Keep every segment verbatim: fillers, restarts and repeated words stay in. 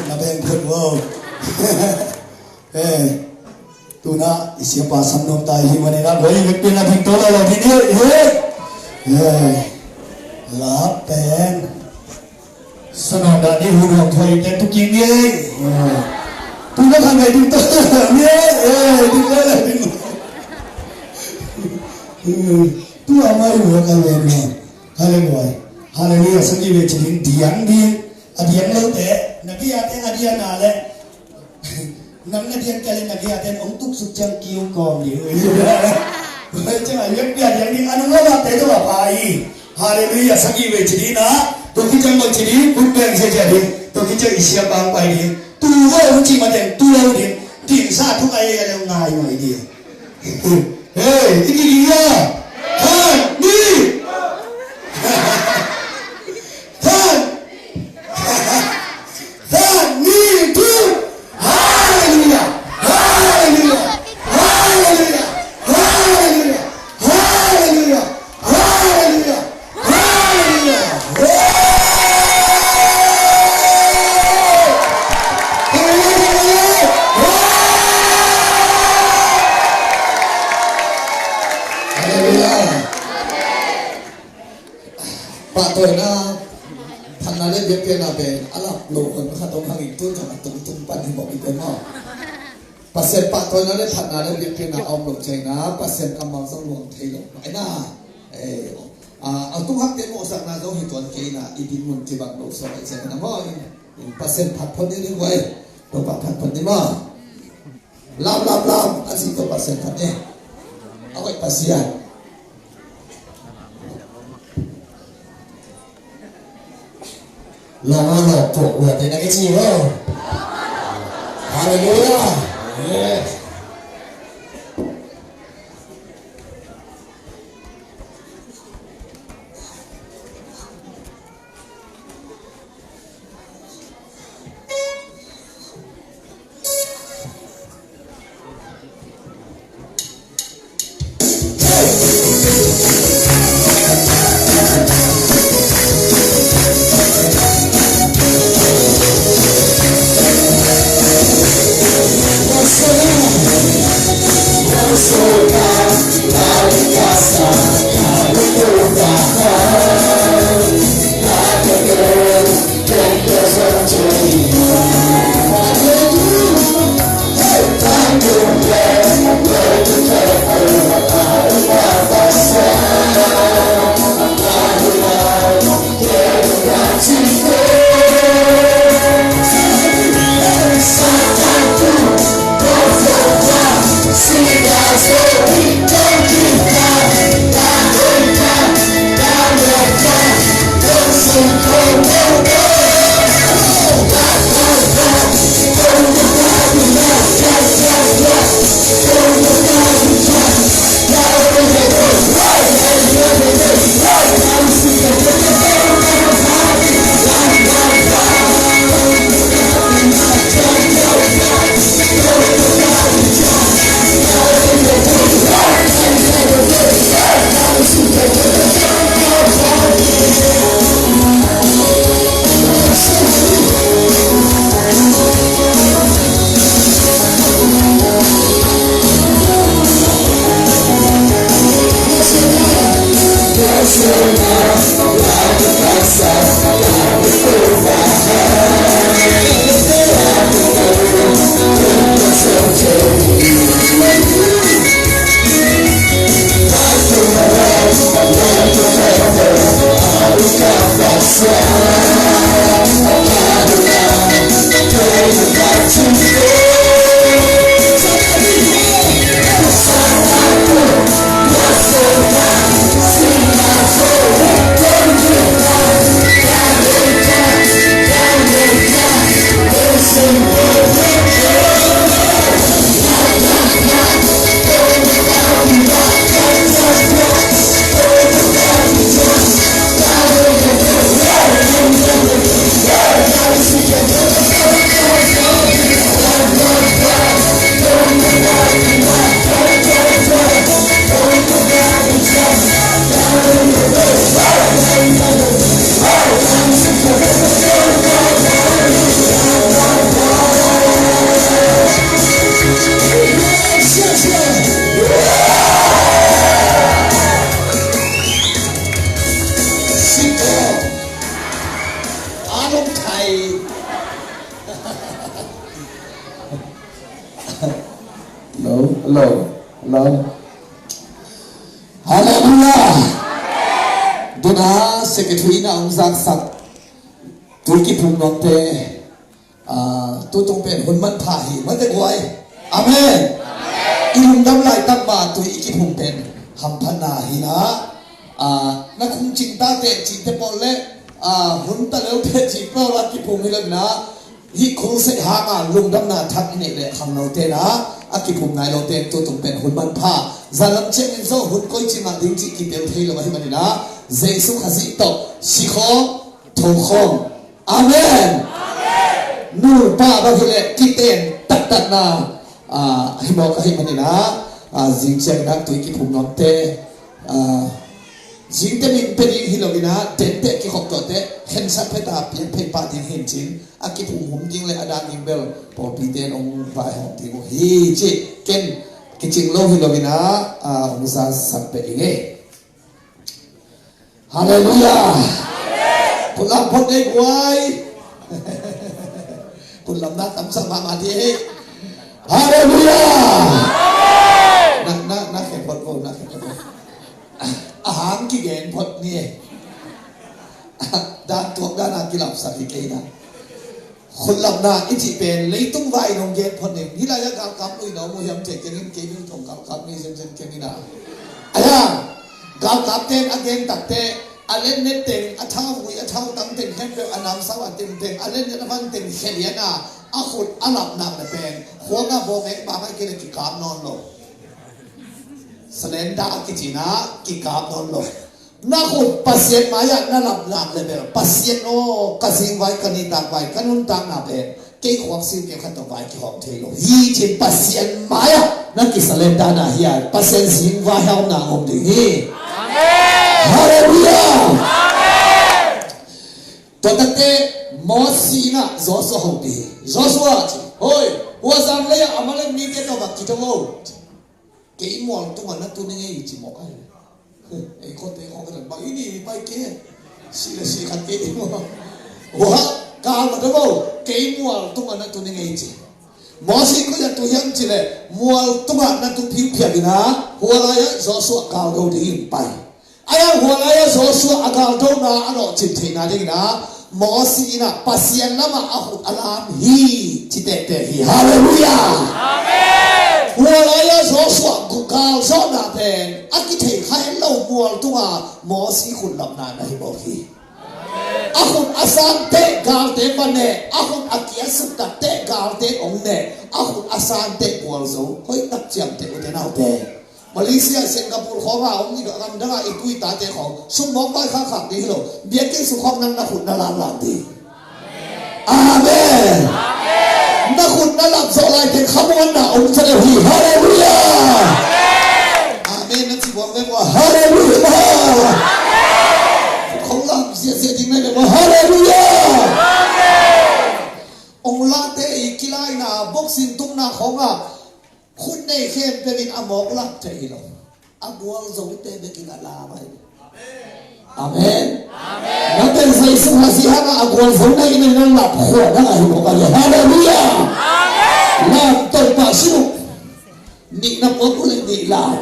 Na beng phut vo. Eh, tuna i siapa sam nuam ta i hi manin a, voi vekpi na ding to lo lo ding hi. Eh, eh. La pen. Sanon dah ni hu nuam thoi te tu king ni. Eh. Tuna khan ngai ding to lo ni. Eh, ding lo lo ding. Eh, tu amai hu kan le ni. Hallelujah. Hallelujah. Sangih ve ci ding, diang ding. A diang lote, na bia teng a diang na le. Nang na diang kei le na bia teng hong tuksuk ciang kiu kawm ding. Hoi ciang a diang bia diang ding, a nung lo te to a pai. Hallelujah. Sangih ve ci ding na. To ki ciang lo ci ding, kut beng sia cia ding. To ki ciang i sia bang pai ding. Tu lo ci ma ding, tu lo ding. Ding sa tu ai a le ngai mai ding. Hei, i kiki a. Khat, nih. Khat. Khat, nih, thum. Hallelujah. Hallelujah. Hallelujah. Hallelujah. Hallelujah. Hallelujah. Hallelujah. Hallelujah. Hallelujah. Pahtawina, phatna le biakpiakna pen a lak lo kon khat om hangin tun zong a tungtung pan hi mawk i pen maw. Pasian pahtawina le phatna le biakpiakna a om lo ciangin ah Pasian kammal zong luang thei lo mah hi na. Eh, ah, a tung hakte mawhsakna zong hi tuan kei in ah i dinmun kibang lo suak ahih ciangin ah maw, in, in Pasian phat phot ni ding vai. Topa phat phot ni maw. Lam, lam, lam a cih Topa Pasian phat ni. A hoih Pasian. Lama lawh tuah ua te na kici maw. Hallelujah. Yes. Hello, hello, hello. Hallelujah. Tuna secretary na hong zaksak tui kiphum nuamte, ah, tutung pen hun manpha hi, mate guai. Amen. I lungdam laitak ma tui i kiphum pen hamphatna hi na. Ah, na khung cing tate cite pawl le, ah, hun ta leute ci pawl a kiphum hi lo na. Hih khulseh hanga lungdamna thak i neih leh khangnote na a kiphum nai lote tutung pen hun manpha. Zanlam ciangin zong hun koi ci mah ding cih kitel thei lo ahih manin ah Jesu Khazih tawh sikhawm thokhawm. Amen. Nulpa bang hileh kiten taktakna, ah, hi mawk ahih manin ah, ah, zing ciangin ah tui kiphum nuamte, ah, zingte min pe ding hi loin ah, dente kikhop tuate khensat phet a piang phei pah ding hi in cin, a kiphumhum ding le a dan ding bel pawlpite in hong vaihawm ding uh hi ci. Ken kicing lo hi loin ah, ah, hong zasak peh ing ei. Halleluiah. Khutlam phot dei guai. Khutlamna tamsak mahmah dih ei. Halleluiah. Na, na, na khe phot vo, na khe phot vo. A hang kigen phot ni ei. Dan tuak dan a kilapsak hi kei na. Khutlamna i cih pen leitung vai in hong gen phot ning. Hih lai-ah galkap lui na om uh hiam, thei keng in, kei bil thong galkap nei zenzen keng in a. Ahi hang galkapte in a gen takte, a lennet teng, a thauvui, a thautang teng, khempeuh a namsau a tengteng, a lennet a van teng khia lian a, a khut a lap nak le pen khuang a bawng eng bang a kei le kikap nawn lo. Salenda a kici na kikap nawn lo. Na khut Pasian mai-ah na lap nak le bel, Pasian aw, ka zingvai, ka nitakvai, ka nuntakna pen kei khuak siu kei khat tawh vai kihawm thei lo hi cin Pasian mai-ah na kisalenda na hi a, Pasian zingvai a omna om ding hi. Amen. Halleluiah. Amen. Tua takte Mosi in ah Joshua hopih hi. Joshua ci, hoi, Huazang lei-ah Amalek mite tawh va kito vo. Kei mual tungah na tu ning ei ci mawk ahi. Ei khawte khawk a bang i ni pai kei. Si le si khat kei i mual. Hua kal mah ta bo, kei mual tungah na tu ning ei ci. Mosi koi a tu hiam ci le mual tungah na tu phiuphiap in ah, hua lai-ah Joshua kal do ding in pai. Ahi hang hua lai-ah Joshua a galdona a lawhcin theihna dingin ah Mosi in ah Pasian lamah a khut a lam hi ci tektek hi. Halleluiah. Amen. Hua lai-ah Joshua galzawhna pen a kithei kha en lo mual tungah Mosi khut lapna na hi mawk hi. A khut a sangte galte va neh, a khut a kiasuk takte galte hong neh, a khut a sangte gualzo hoih tak ciamteh ute naute. Malaysia, Singapore khawngah om i gamdangah i tuitate khawng sum mawk bai khakkhak ding hi lo. Biakinn sung khawng nang na khut na lamlam ding. Amen. Na khut na lap zawh lai teng khamuanna om zaw hi. Halleluiah. Amen na ci buang ve maw. Halleluiah. Khut khawng lam ziahziah ding na hi ve maw. Halleluiah. Ong late i kilaina boxing tungna khawngah khut nei khempeuh in a mawk lak thei hi lo. A gualzote bekin a lam ahi. Amen. Amen. Na pen Jesu Khazih hangah a gualzo na in a lap khua na ahi mawk ahi. Halleluiah. Amen. Lam tawh pah sin uh. Nih na puak uh le nih lam.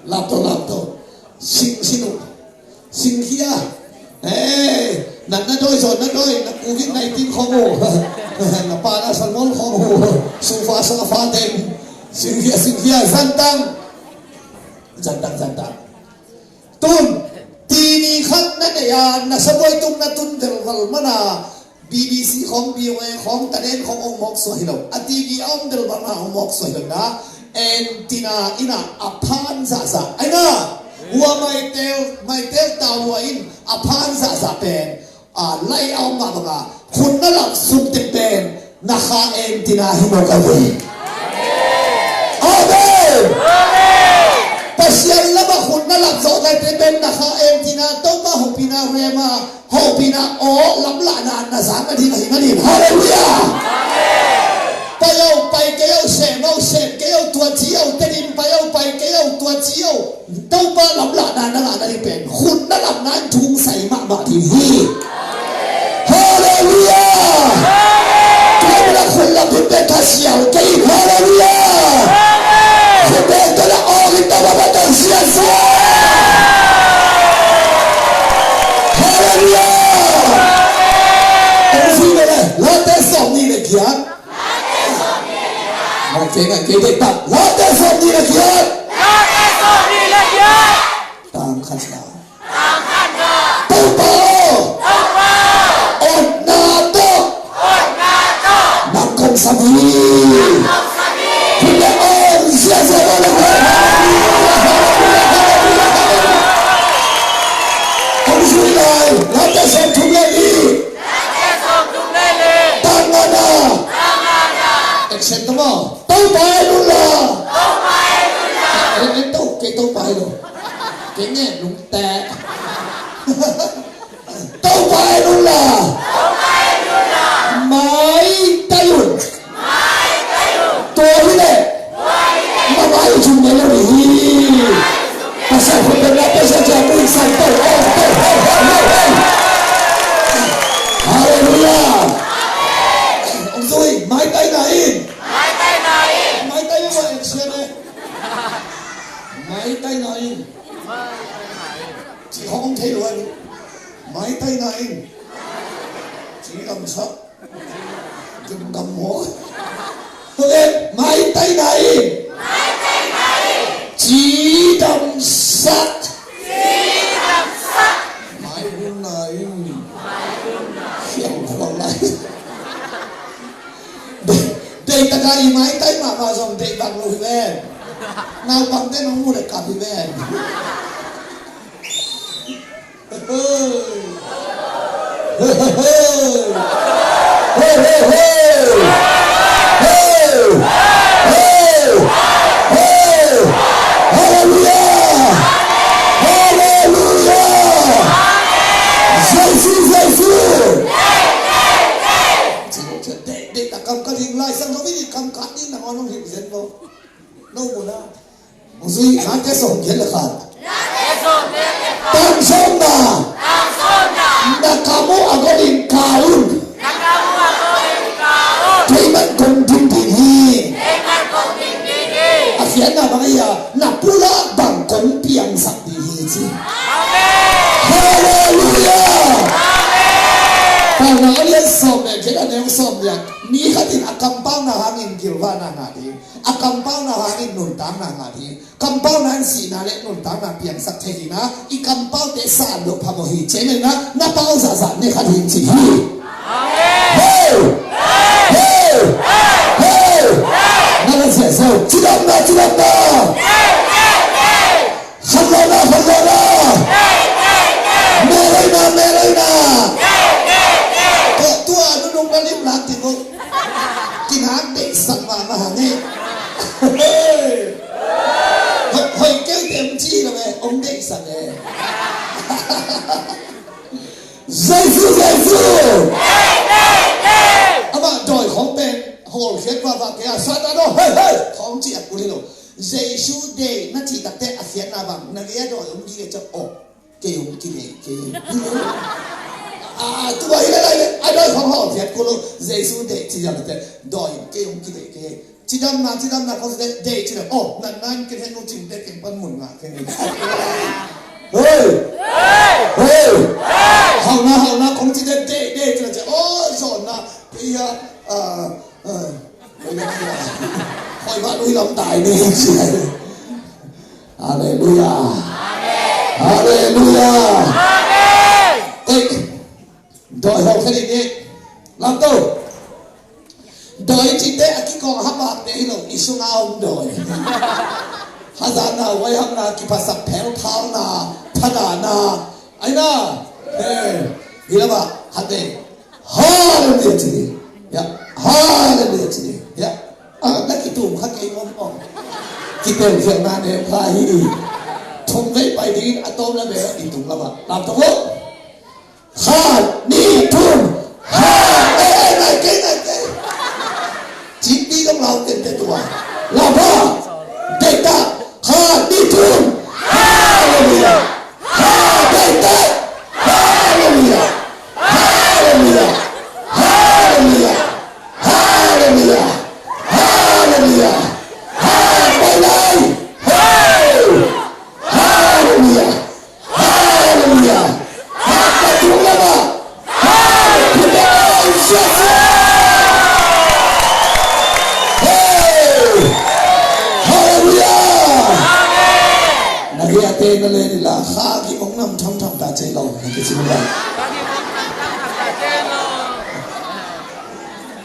Lam tawh, lam tawh. Sing sin uh. Singkhia. Hey, na, na dawi zaw, na dawi, na covid nineteen khawng uh. Na pa na salmon khawng uh. Sufa, safa teng. Singkhia, singkhia, zantang. Zantang, zantang. Tun, T V khat na nei a, na sabuai tung na tun velval mana, B B C khawng, V O A khawng, taden khawng ong mawk suah hi lo. A T V a om del bangah ong mawk suah hi lo na. Antenna in ah a phan zahzah. Ai na, hua maitel, maitel ta hua in a phan zahzah pen. A lai a om mah bangah khut na lak suk tek pen na kha antenna hi mawk a ve. Amen. Pasian lamah khut na lak zawh lai tek pen na kha antenna, Topa hopihna rema, hopihna aw lamlahna na zang na ding ahi manin. Halleluiah. Pai o, pai kei o, sem o, sem kei o, tua ci o, Tedim pai o, pai kei o, tua ci o. Topa lamlahna na ngah na ding pen khut na lapna in thungsai mahmah ding hi. Amen. sial kei. Halleluiah. Khut beng tawh na awng in tawh bawlbawlna tawh ziazia. Halleluiah. Hong zui ve le, Late sawmnih le giat. Ngai kei, ngai kei, deih tak. Late sawmnih le giat. Tang khatna. Topa aw, otna tawh na kongsan hi. Hun le awng ziazia bawlbawlna. Hong zui lai, Late sawmthum le nih. Tang ngana. Action, come on. Topa en un la. Topa en un la. Eh, eh, to, kei Topa en lo. Kei ngen lungte. Topa en un la. Topa en un la. Maitai un. Maitai un. Tua hi leh. Tua hi leh. Maitai un. Maitai un. Pasian khut bengna Pasian ciang muin san to. Oh, hey, hey, hey, hey, hey. Halleluiah. Hong zui, maitaina in. Maitaina in. Maitaina in. Maitaina in. Ci hong thei lo a ni. Maitaina in. Ci lamsak. Gam gam maw. Tua leh, maitaina in. Maitaina in. Cidamsak. Cidamsak. Maitaina in. Maitaina in. Siang khual lai. Deih, deih taka i maitai mahmah zong deih bang lo hi ven. Naupangte nong mu leh kap hi ven. Hey, hey, hey. Hey, hey, hey. Hey, hey, hey. Halleluiah. Halleluiah. Jesu, Jesu. Deih, deih, ta kam ka ding lai sang lo, mi kam ka ding na ngon nong hip zen lo. No mu na. Hong zui, Late sawmgiat le khat. Tang sawmna. Na kam uh a golin kah un. Kei bang kong dim ding hi. A khiatna bang ahi a, na pulak bang kong piangsak ding hi ci. Halleluiah. Pauna a lian sawm le giat, a neu sawmgiat. Mi khat in a kampauna hangin gilvahna ngah ding, a kampauna hangin nuntakna ngah ding, kampauna in sihna le nuntakna piangsak thei hi na, i kampaute san lo phamawh hi. Ciai na, na pau zahzah ne khat hi ci hi. Hey! Hey! Hey! Na la ziahziah uh. Cidamna, cidamna. Khanlawhna, khanlawhna. Meloina, meloina. Tua, tua nunung na lim lak ding uh. Kinak deihsak mahmah hang e. Hoih, hoih kei te om ci lo e, om deihsak e. Jesu, Jesu. Amah dawi khawng pen hawlkhiat vava kei a, Satan aw, hei, hei, khawng ci a kul hi lo. Jesu deih na cih takte a khiatna bang, na gei a dawi om gige ciah aw. Kei hong kideih kei. Ah, tua hi le lai le, a dawi khawng hawlkhiat kul lo, Jesu deih ci zang te, dawi kei hong kideih kei. Cidamna, cidamna, khawng deih, deih ci le, oh, natna in kei heng lo cing te keng pan mun ngah keng. Hei! Hei! Hauhna, hauhna, khawng ci te, deih, deih ci le, oh, zawnna, kei a, ah, ah. Hoih mah lui lam tai ni. Halleluiah. Halleluiah. Ei, dawi hawlkhiat ding ni. Lam to. Dawi cihte a kikawng a hapakte hi lo, i sunga om dawi. Hazatna, huaihamna, kiphasak phelphalna, thadahna. Aina. Hey, hi lamah, hatte. Halleluiah ci ni. Ya. Halleluiah ci ni. Ya. Ah, na kitum kha kei ngom ong. Kitel khialhna ne kha hi. Thum vei pai dingin a tawm la ve i tung lama. Lam to ko. Khat, nih, thum. Ha, eh, eh, nai kei, nai kei. Cik di dong lau ken te tua. Lau ba. Dek ta. Khat, nih, thum. Halleluiah. Ha, dek ta. Halleluiah. Halleluiah. Halleluiah. Halleluiah. Hey! Hallelujah! Na gei a te na len inla, kha gim hong nam thamtham ta cei lo, na kici lo.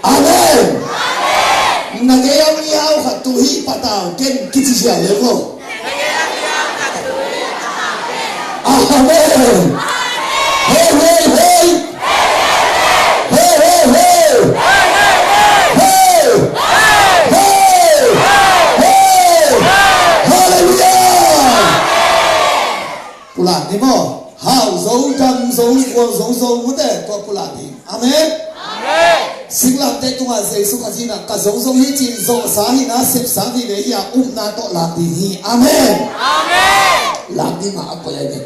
Amen. Na gei a mi au khat tu hi patau ken kici sia le ko. Amen. Hey, hey, hey. Hey, hey, hey. Hey. Hey. Hey. Hallelujah. Pulak ni maw? Hau zo, dam zo, gual zo zo, mute tua pulak ni. Amen. Singlamteh tungah Jesu Khazih in ah ka zo zo hi ci-in zawhsa hi na, sepsa vive hi a, upna tawh lak ding hi. Amen. Lak ding mah a koih ahi ve.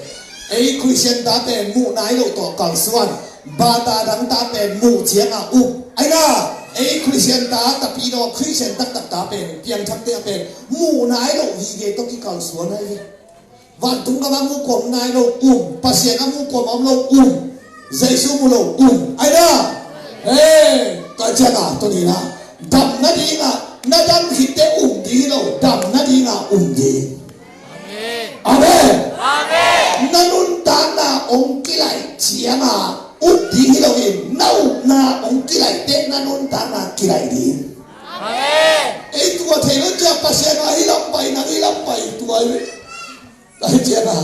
Ei Khristian ta pen muh nai loh tawh kalsuan, bata dang ta pen muh ciangah up. Aina, ei Khristian ta, tapidaw Khristian taktak ta pen, piangthakte a pen muh nai loh vive tawh kikalsuan ahi ve. Vantung gam a mu kuam nai lo um, Pasian a mu kuam om lo um, Jesu mu lo um. Aina, eh, ka ciang a tuni na dam nading a, na dam khit teh um ding hi lo, dam nading a um ding. Amen. Na nuntakna hong kilaih ciang a up ding hi lo in, na upna hong kilaih teh na nuntakna kilaih ding. Ei tua thei lo ciang Pasian a hi lam pai, nang hi lam pai tua hi. Ai ciang a.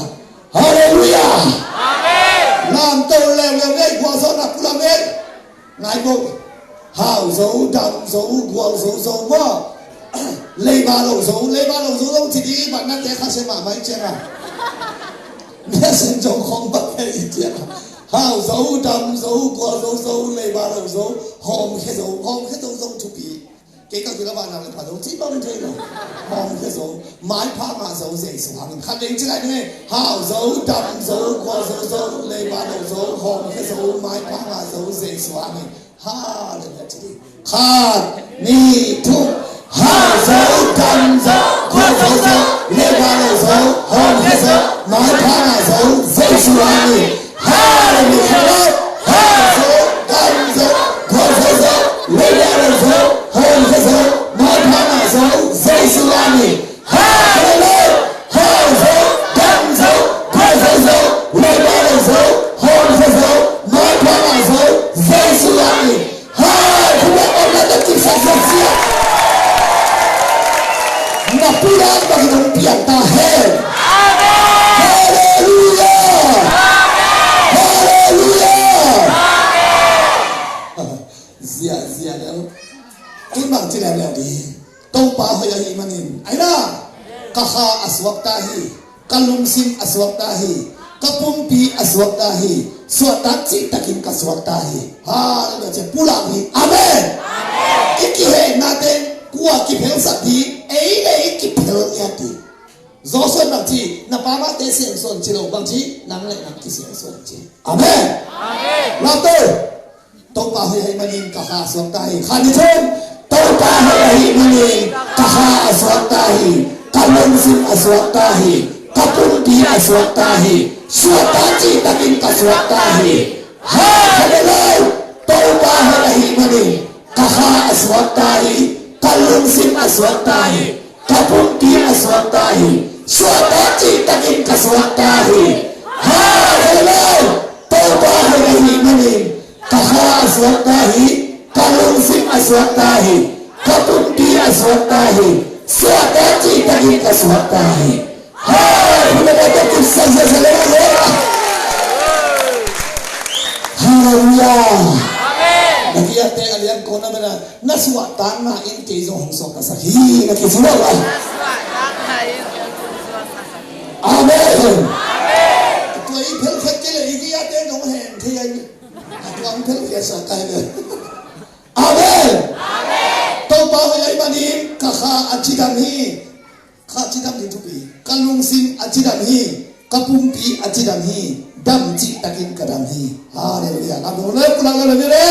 Hallelujah. Lamto leuleu nei gualzawhna pulak nei. Ngai bo. Hau zo, dam zo, gual zo zo maw. Leiba lo zo, leiba lo zo zo ci ding i matnate khasia mahmah i ciang a. Mesen zong khong bak hei i ciang a. Hau zo, dam zo, gual zo zo, leiba lo zo, hawmkhia zo, hawmkhia zo zong thupi. Kei ka kila ba nang le pha zo ci bang thei lo. Hawmkhia zo, maipha ngah zo Jesu hangin. Khat ding ci lai ding e. Hau zo, dam zo, gual zo zo, leiba lo zo, hawmkhia zo, maipha ngah zo Jesu hangin. Hallelujah ci ding. Khat, nih, thum. Hau zo, dam zo, gual zo zo, leiba lo zo, hawmkhia zo, maipha ngah zo Jesu hangin. Hallelujah. Hau zo, dam zo, gual zo zo, leiba lo zo, hawmkhia zo, maipha ngah zo Jesu hangin. Hallelujah. Hau zo, dam zo, gual zo zo, leiba lo zo, hawmkhia zo, maipha ngah zo Jesu hangin. Hallelujah. Om na ta kisa sa sia. Na pulak bangin hong piang ta hen. Hallelujah. Hallelujah. Zia, zia lel. Tun bang ci leuleu ding. Topa hoih ahih manin, aina, ka kha a suakta hi, ka lungsim a suakta hi, ka pumpi a suakta hi, suahtak cihtakin ka suakta hi. Hallelujah. Pulak hi. Amen. I kihehnate kua kiphelsak ding, ei le ei kiphel ngiat ding. Zawsuan bang ci, na pa mate siangsuan ci lo bang ci, nang le nang kisiangsuan ci. Amen. Lamto. Topa hoih ahih manin ka kha a suakta hi. Khat, nih, thum. Topa hoih ahih manin ka kha a suakta hi. Ka lungsim a suakta hi. Ka pumpi a suakta hi. Suahtak cihtakin ka suakta hi. Hallelujah. Topa hoih ahih manin ka kha a suakta hi. Ka lungsim a suakta hi. Ka pumpi a suakta hi. Suahtak cihtakin ka suakta hi. Hallelujah. Topa hoih ahih manin ka kha a suakta hi, ka lungsim a suakta hi, ka pumpi a suakta hi, suahtak cihtakin ka suakta hi. Hallelujah. Hallelujah. Na kiate a lian kona mena na suahtakna in kei zong hong suaktasak hi, na kici lo a. Amen. Tua i phelkhiat kei le i kiate zong hen thei a. Tua hong phelkhiat sa kai le. Amen. Topa hoih ahih manin ka kha a cidam hi. Kha cidam ding thupi. Ka lungsim a cidam hi. Ka pumpi a cidam hi. Dam cihtakin ka dam hi. Hallelujah. Lam dong le, pulak le, le, le.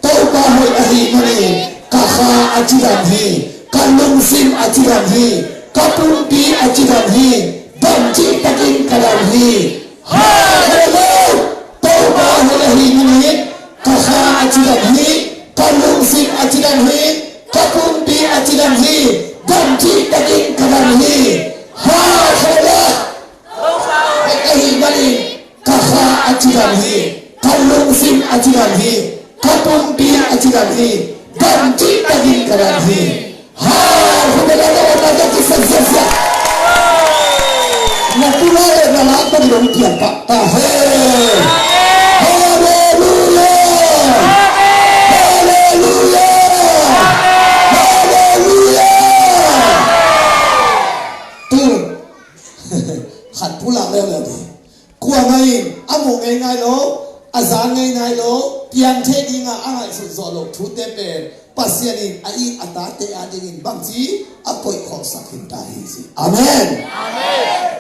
Topa hoih ahih manin ka kha a cidam hi. Ka lungsim a cidam hi. Ka pumpi a cidam hi. Dam cihtakin ka dam hi. Hallelujah. Topa hoih ahih manin ka kha a cidam hi. Ka lungsim a cidam hi, ka pumpi a cidam hi, dam cih takin ka dam hi. Halleluiah. Ahih manin ka kha a cidam hi, ka lungsim a cidam hi, ka pumpi a cidam hi, dam cih takin ka dam hi. Halleluiah. Na pulak le na lak bang dong piang pah ta hen. Halleluiah. Halleluiah. Halleluiah. Tu khat pulak le le. Kuamah in a muh ngeingai lo, a za ngeingai lo, piang thei dinga a ngaihsut zawh loh thute pen Pasian in a it a tate adingin bangci a koihkhawmsak khin ta hi ci. Amen.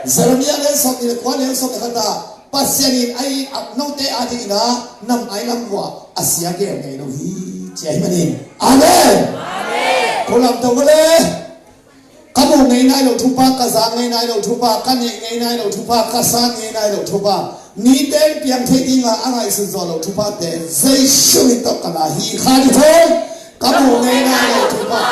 Jeremiah lian sawm nih le kua, lian sawm le khat ah Pasian in a it a note adingin a na mailam uah a sia gel ngei lo hi ci ahih manin. Amen. Ko lam to le. Ka muh ngei nai lo thupha, ka za ngei nai lo thupha, ka neih ngei nai lo thupha, ka san ngei nai lo thupha, mite in piang thei dinga a ngaihsun zawh lo thuphate Jesu min tawh ka la hi. Kha dih thawn. Ka muh ngei nai lo thupha,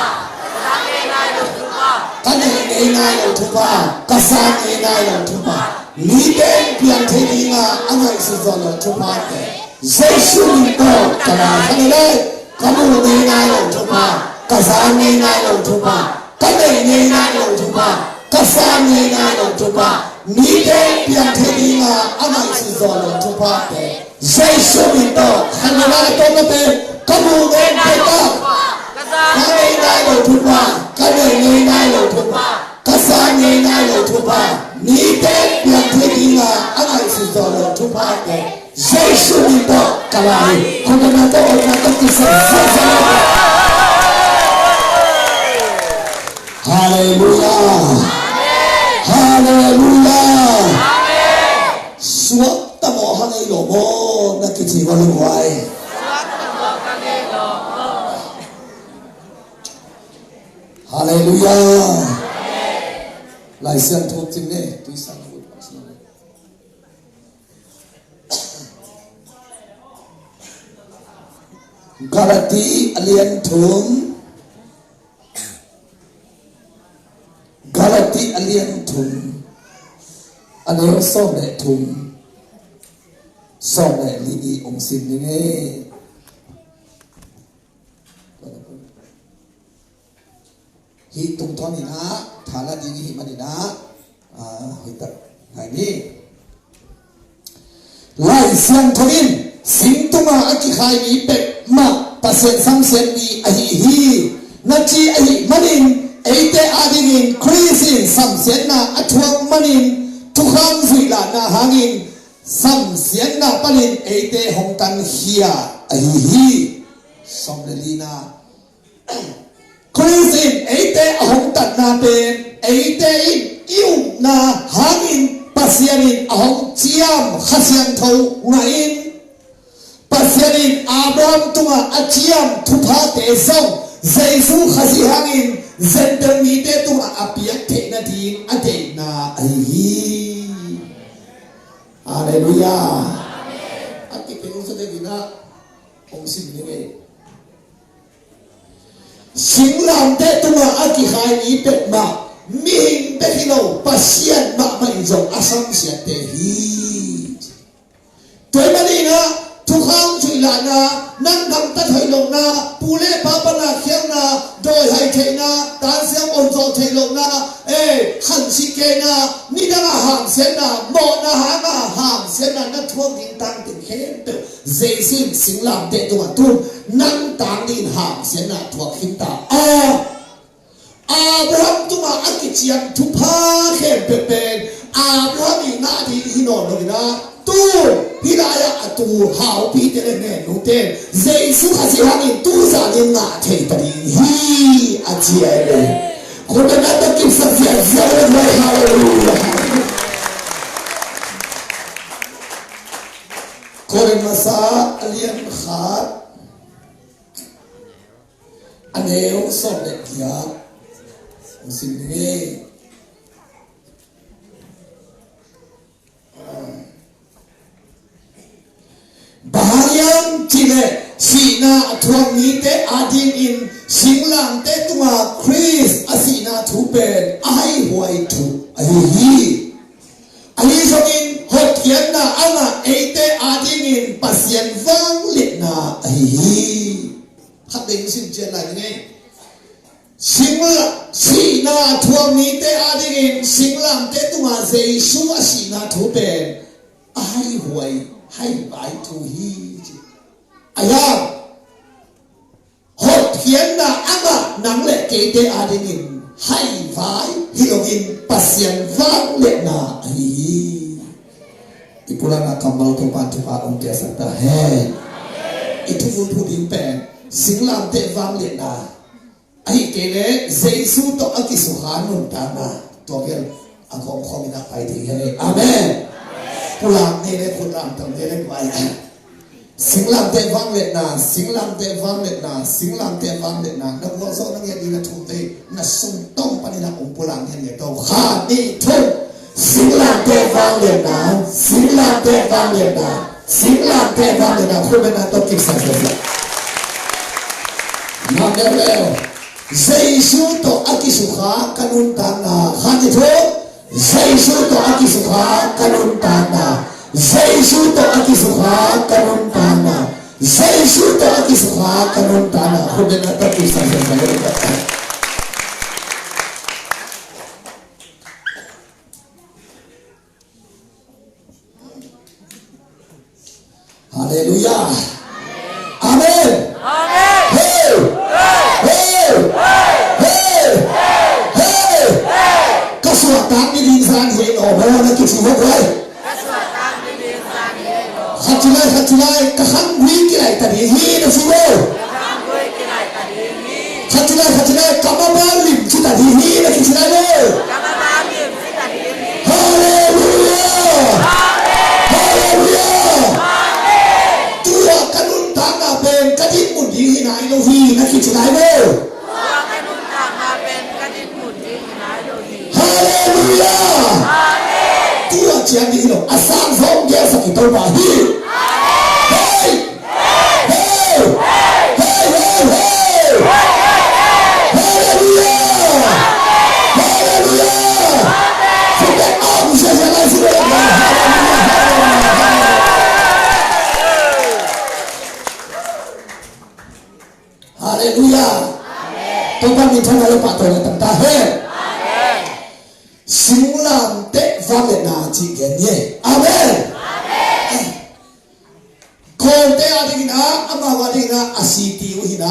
ka neih ngei nai lo thupha, ka san ngei nai lo thupha, mite in piang thei dinga a ngaihsun zawh lo thuphate Jesu min tawh ka la hi. Kha dih lai. Ka muh ngei nai lo thupha, ka za ngei nai lo thupha, ka neih ngei nai lo thupha, ka san ngei nai lo thupha, mite in piang thei dinga a ngaihsun zawh lo thuphate Jesu min tawh. Khan ngei nai lo thupha pen ka muh ngei nai lo thupha, ka za ngei nai lo thupha, ka neih ngei nai lo thupha, ka san ngei nai lo thupha, mite in piang thei dinga a ngaihsun zawh lo thuphate Jesu min tawh ka la hi. Khutbetna tawh, awlna tawh kisam. Halleluiah. Halleluiah. Suakta maw, hang ei lo maw na kici va lunghuai. Halleluiah. Lai Siangtho cing ne, tuisang ut. Galati a lian thum. Galati a lian thum, a neu sawm le thum, sawm le li i ong sim ning ei. Hih tungtawn in ah, tha la ding i hih manin ah, ah, hoih tak ngai ni. Lai Siangtho in sing tungah a kikhai mi peuhmah Pasian samsiat mi ahi hi. Na ci ahih manin eite adingin Khrist in samsiatna a thuak manin thukham zuih lahna hangin samsiatna panin eite hong tankhia ahi hi. Sawm le lina. Khrist in eite a hong tatna pen eite in i upna hangin Pasian in a hong ciam Kha Siangtho ngah in, Pasian in Abraham tungah a ciam thuphate zong Jesu Khazih hangin Gentile mite tungah a piak theih nading a deihna ahi hi. Halleluiah. A kipia ung sa te gina ong sim ni ngei. Singlamteh tungah a kikhai mi peuhmah mihing bek hi lo, Pasian mahmah in zong a samsiatte hi. Tua ahih manin ah thukham zuih lahna, nang gamtat hoih lohna, pu le pa pana khialhna, dawi hai theihna, tansiam onzawh theih lohna, eh, khansih kehna, nidangah hamsiatna, mawhna hangah hamsiatna na thuak ding tangteng khempeuh Jesu in singlamteh tungah tun nang tang dingin hamsiatna thuak khin ta a, Abraham tungah a kiciam thupha khempeuh pen Abraham i ngah ding hi nawn lo in ah, tu hih lai-ah a tu haupite le ngenute Jesu Khazih hangin tu zan in ngah thei ta ding hi a ci a hi ve. Khutbetna tawh kipsak ziahziah le mai. Halleluiah. Korin masa a lian khat, a neu sawm le giat. Hong sim ding hi. Bang hang hiam cih leh Sihna a thuak mite adingin singlamteh tungah Khrist a sihna thu pen a haihuai thu ahi hi. Ahi zongin hotkhiatna a ngah eite adingin Pasian vangliatna ahi hi. Khat ding sim ciat lai ding ei. Singla, sihna a thuak mite adingin singlamteh tungah Jesu a sihna thu pen a haihuai, haivai thu hi ci. A hiam, hotkhiatna a ngah nang le keite adingin haivai hi loin Pasian vangliatna ahi hi. I pulakna kammal Topa'n thupha hong piaksak ta hen. I thubul thu ding pen singlamteh vangliatna ahih kei leh Jesu tawh a kisukha nuntakna, tua bel a gawmkhawm in a pai ding hi. Amen. Pulak nei le khut lamto nei le guai. Singlamteh vangliatna, singlamteh vangliatna, singlamteh vangliatna. Na gualzawh na ngiat ding na thumte na sungtawng panin a hong pulak ngiatngiat to. Khat, nih, thum. Singlamteh vangliatna, singlamteh vangliatna, singlamteh vangliatna. Khut beng na tawh kipsak sasa. Nam leuleu. Jesu tawh a kisukha ka nuntakna. Khat, nih, thum. Jesu tawh a kisukha ka nuntakna. Jesu tawh a kisukha ka nuntakna. Jesu tawh a kisukha ka nuntakna. Khut beng na tawh kipsak sasa. Halleluiah. Amen. Amen. Hey! Hey! Hey! Hey! Ka suahtak ni ding zan hi lo maw na kici maw guai? Khat ci lai, khat ci lai, ka khanggui kilaih ta ding hi na ci maw? Khat ci lai, khat ci lai, ka mabal lim ci ta ding hi na kici lai maw? Halleluiah! Halleluiah! Tua ka nuntakna pen ka dinmun ding hi nai lo hi na kici lai maw? Halleluiah! Tua ciang ding hi lo, a sang zong gelsak i Topa hi. Hei! Hey! Hey, hey, hey! Halleluiah! Halleluiah! Khut beng a hong siasia lai si lo. Halleluiah! Halleluiah! Topa min thang a lo pa to na tam ta hen. Singlamteh vangliatna cih gen ni. Amen. Kawlte a dingin ah, amau a dingin ah, a siti uh hi na,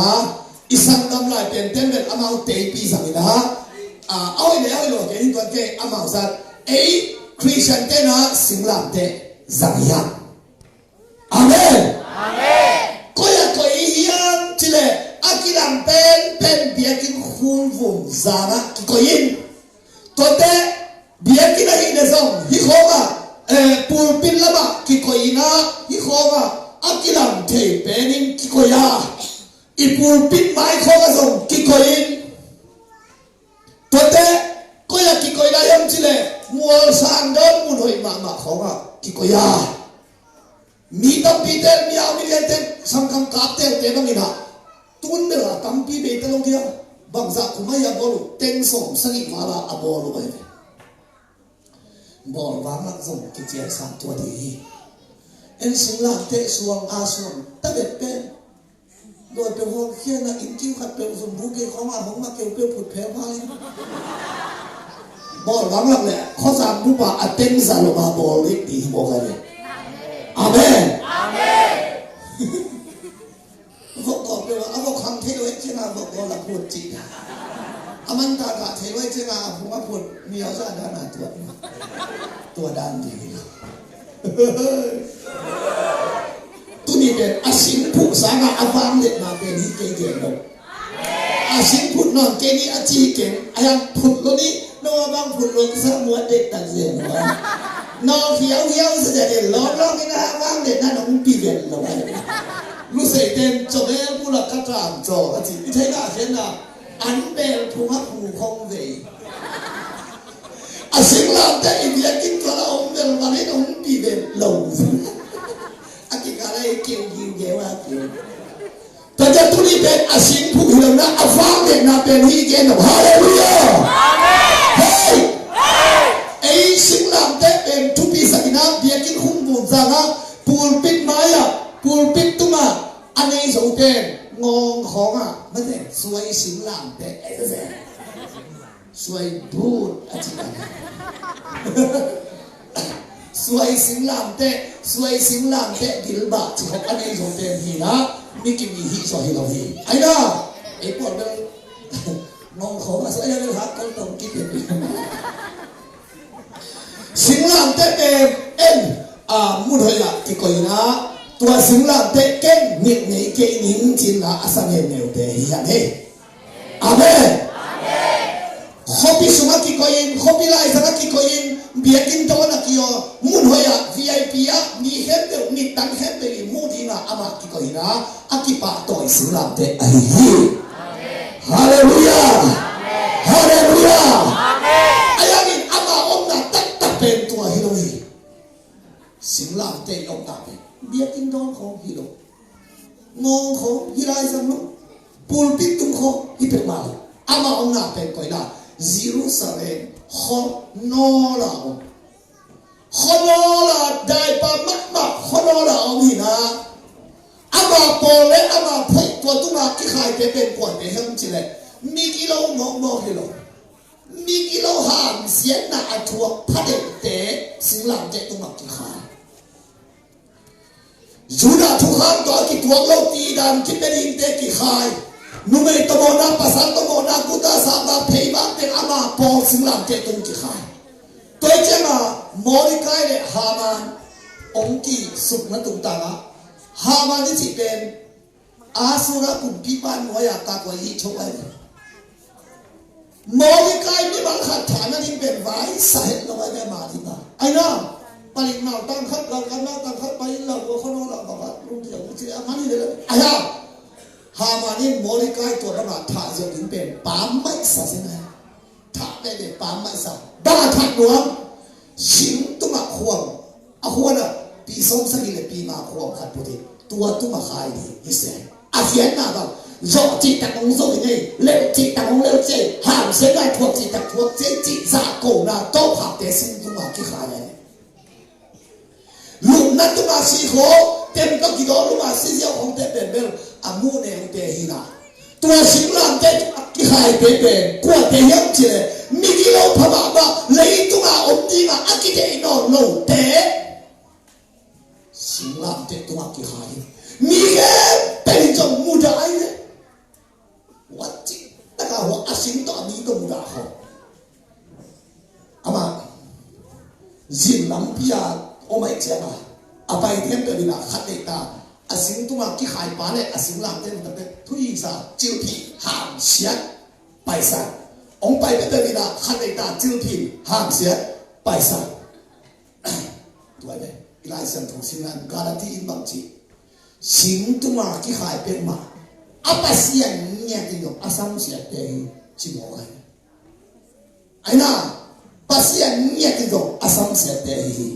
i sanggam Lai Piante'n bel amau teipi zang hi na, a, a hoih le a hoih lo kei hi tuan kei, amau zat ei Khristian te'n ah singlamteh zang hi hang. Amen. Koi a koi i hiam cih leh a kilang penpen biakinn khung vung zan ah kikoi in. Tuate biakinn ahih leh zong hih khawng ah, eh, pulpit lamah kikoi in ah, hih khawng ah a kilang thei penin kikoi a, i pulpit mai khawng ah zong kikoi in. Tuate koi ah kikoi lai hiam cih leh mual sang dawn mun hoih mahmah khawng ah kikoi a. Mi tampi te, mi au mi le te, sangkang kap te te bangin ah, tun bel a tampi bei te lo dia. Bangzah kum ahi a bawl uh, teng sawm sagih val a a bawl uh ahi ve. Bawl vang lak zong kician sang tua ding hi. En singlamteh suang a suang ta vet pen. Dawi peuh hawlkhia in ah, inn kiu khat peuh zumbu kei khawng ah hong mah keu peuh phut phel pha in. Bawl vang lak leh khuazang bup ah a teng za lo a bawl ding hi mawk a hi. Amen. Vok gawl peuh ah, a vok khang thei lo eh ciangin a vok gawl a phut cih. A man taktak thei lo eh ciangin a phung a phut, mi a za dan a tuat. Tua dan ding hi lo. Tuni pen a singphuh sangin a vangliatna pen hi kei gen lo. A singphut nawn kei ni a ci keng, a hiang phut lo ni, no a bang phut lo kisa muat dek tak zen lo. No hiau hiau sa zen lo lo ni na vangliatna nong pi ven lo. Lusei ten cawbel pulak ka tang caw a ci, i theihna khenna an bel phung a phu khong vei. A singlamteh i biakinn tua la om bel manin hong pi ven lo. A kikal a i keu giu geu a keu. Tua ciang tuni pen a singphuh hi lo na, a vak nekna pen hi gen lo. Halleluiah. Hei! Ei singlamteh pen thupi sak in ah, biakinn khung vun zang ah, pulpit mai ah, pulpit tung ah a nei zo pen ngawng khawng ah, mate, suai singlamteh. Suai but a ci a, suai singlamteh, suai singlamteh gilbah ci khawng a nei zo pen hi na, mi kim hi zo hi lo hi. Ai na, ei pawl bel ngawng khawng ah suai a bel hak kol tong kik hi. Singlamteh pen en, a, mun hoih ah kikoih in ah, tua singlamteh ken ngilh ngei kei ning ci in ah a sa ngeungeute hi hang hi. Amen. Khuapi sungah kikoih in, khuapi laizangah kikoih in, biakinn dawnah ki-aw, mun hoih ah, V I P ah, mi khempeuh, midang khempeuh in mu dingah amah kikoih in ah, a kipahtawi singlamteh ahi hi. Halleluiah. Halleluiah. Ahi hangin ama omna taktak pen tua hi lo hi. Singlamteh i omna pen biakinn dawn khawng hi lo. Ngawng khawng hi lai zang lo. Pulpit tung khawng hi peuhmah lo. Ama omna pen koi na, Jerusalem khuanawl ah om. Khuanawl ah, daipa mahmah khuanawl ah om hi na. Ama pawl le ama phoih tua tungah kikhaite pen kuate hiam cih leh, migilo mawkmawk hi lo. Migilo hamsiatna a thuak phadeihte singlamteh tungah kikhai. Judah thukham tawh a kituak lo, tidan kipia dingte kikhai. Numei tawh mawhna, pasal tawh mawhna, guta sakna, pheivak teng ama pawl singlamteh tung kikhai. Tua ciangah Mordecai le Haman hong kisukna tungtangah, Haman i cih pen Asura kumpipa nuai-a kakua i thok ai ve. Mordecai mi bang khat thahna ding pen vai sa het lo ai ve, ama ding a. Ai na, paling nau tang khat, lau kan nau tang khat, pai in lau, kua khuanawl ah, babat lung dia, mu ci a mani le la. Ai ha, Haman in Mordecai tua bang a thah ziau ding pen pam mai sa zen ai. Thah veve pam mai sa. Bang a thah nuam? Sing tungah khuam, a khuan ah pi sawm sagih le pi nga khuam khat put hi. Tua tungah khai ding hi se. A khiatna bang, zawh cihtak hong zawh hi ngei, lelh cihtak hong lelh cei, hamsiatna thuak cihtak thuak cei, cih zahkona tawpkhakte sing tungah kikhai a hi. Lupna tungah si khawng, temtawh kidawn lupna si ziau khawngte pen bel a muh neute hi na. Tua singlamteh tungah kikhaite pen kuate hiam cih leh, migilo pha mahmah, leitungah om dingah a kideih nawn lote singlamteh tungah kikhai hi. Mi khempeuh in zong mudah ai ve. Huan cih takah hua a sing tawh a mi tawh mudah khawng. Amah zin lampi a om ahih ciangin a pai khempeuh in a khat deih ta, a sing tungah kikhai pa le a singlamteh nuntakte thuhisa, cilphih, hamsiat, paisan. Hong pai khempeuh in a khat deih ta, cilphih, hamsiat, paisan. Tua hi ve, i Lai Siangtho simna in Galati in bang ci? Sing tungah kikhai peuhmah a Pasian ngiat in zong a samsiatte hi, ci mawk ai. Ai na, Pasian ngiat in zong a samsiatte ahi hi.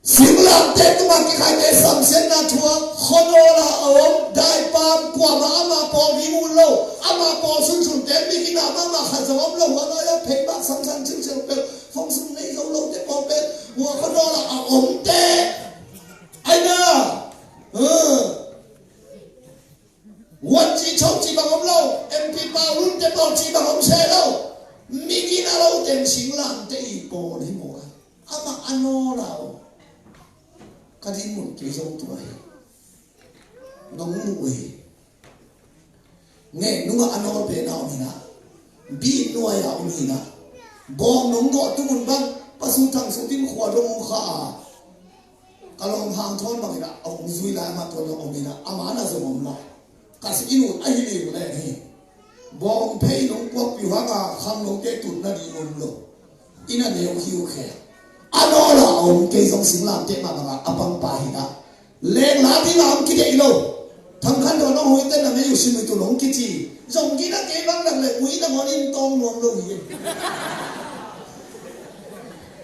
Singlamteh tungah kikhaite samsiatna thuak, khuanawl ah a om, daipam, kuamah ama pawl ding ut lo, ama pawl sunsunte migina mahmah khat zong om lo, hua lai-ah pheibak samsan cilcil peuh, fong sung nei zo lote pawl pen hua khuanawl ah a omte. Ai na, uh. Huan ci chau ci bang om lo, M P pau runte pawl ci bang om se lo. Migina lo teng singlamteh i pawl hi maw? Amah a nawl a om. Ka dinmun kei zong tua hi. Nong mu uh hi. Nge nungah a nawl pen a om hi na. Bi nuai-a om hi na. Bawng nong gawh tumun bang, pasu thang su din khua dong om kha a. Ka lawm hang thawn bangin a hong zui lai, amah tuan dong om hi na, amah na zong om lai. Ka si in ut ahi ling leng hi. Bawng phei nong puakpih uh hanga khang nongte tutna ding om lo. Inn a neu hi uh khe. A nawl a om kei zong singlamteh mah banga a pangpa hi na. Lengla ding a om kideih lo. Thangkhan dawn nong hoih ten na mei uh sim uh tu nong kici. Zong gina kei bang lak le ui na ngawn in tawng nuam lo hi.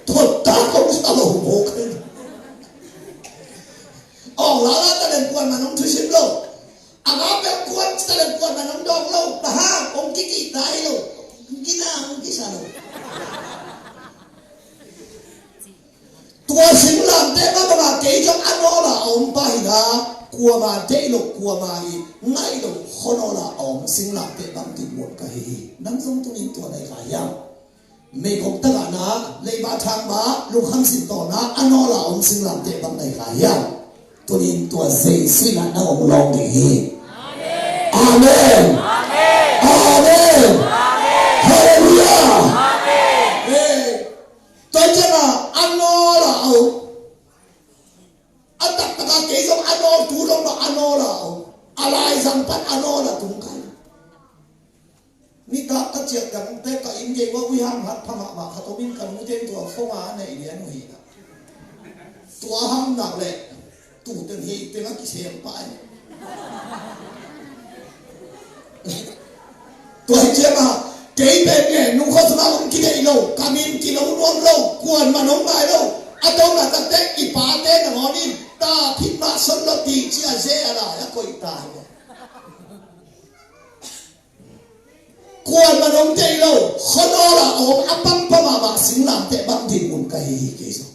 Thot ta kong sa lo mawk hi. Awng lala ta den kuan ma nong thusim lo. A ngam peuh Nang dawng lo, ta hang, hong kikihta hi lo. Gina, hong kisa lo. Tua singlamteh mah bangah kei zong a nawla a om pa hi na, kuama deih lo, kuama i ngaih lo, khuanawl a om singlamteh bang dinmun ka hi hi. Nang zong tuni-in tua na hi kha hiam? Meigong tagahna, leiba thangba, lungkham sintawlna, a nawla a om singlamteh bang na hi kha hiam? Tuni-in tua Jesu in ah nang hong lawng ding hi. Amen. Amen. Halleluiah. Tua ciangin a nawla a om. A taktak a kei zong a nawl, tu dong mah a nawla a om. A laizang pan a nawla tung kai. Nitak ka ciah dangte ka inn gei uah uihang hat pha mahmah khat om in ka nute in tua phone a a neih lian uh hi na. Tua hang nak leh tu teng hei teng a kisem pah hi. Tua hi ciangin kei pen nge nung khuasung ah hong kideih lo, ka min kilo nuam lo, kuaman hong ngai lo. A tawpna takte i pate nangawn in ta phit mah son lo ti ci a ze a lai a koih ta hi. Kuaman hong deih lo, khuanawl a om a pampa mahmah singlamteh bang dinmun ka hi hi kei zong.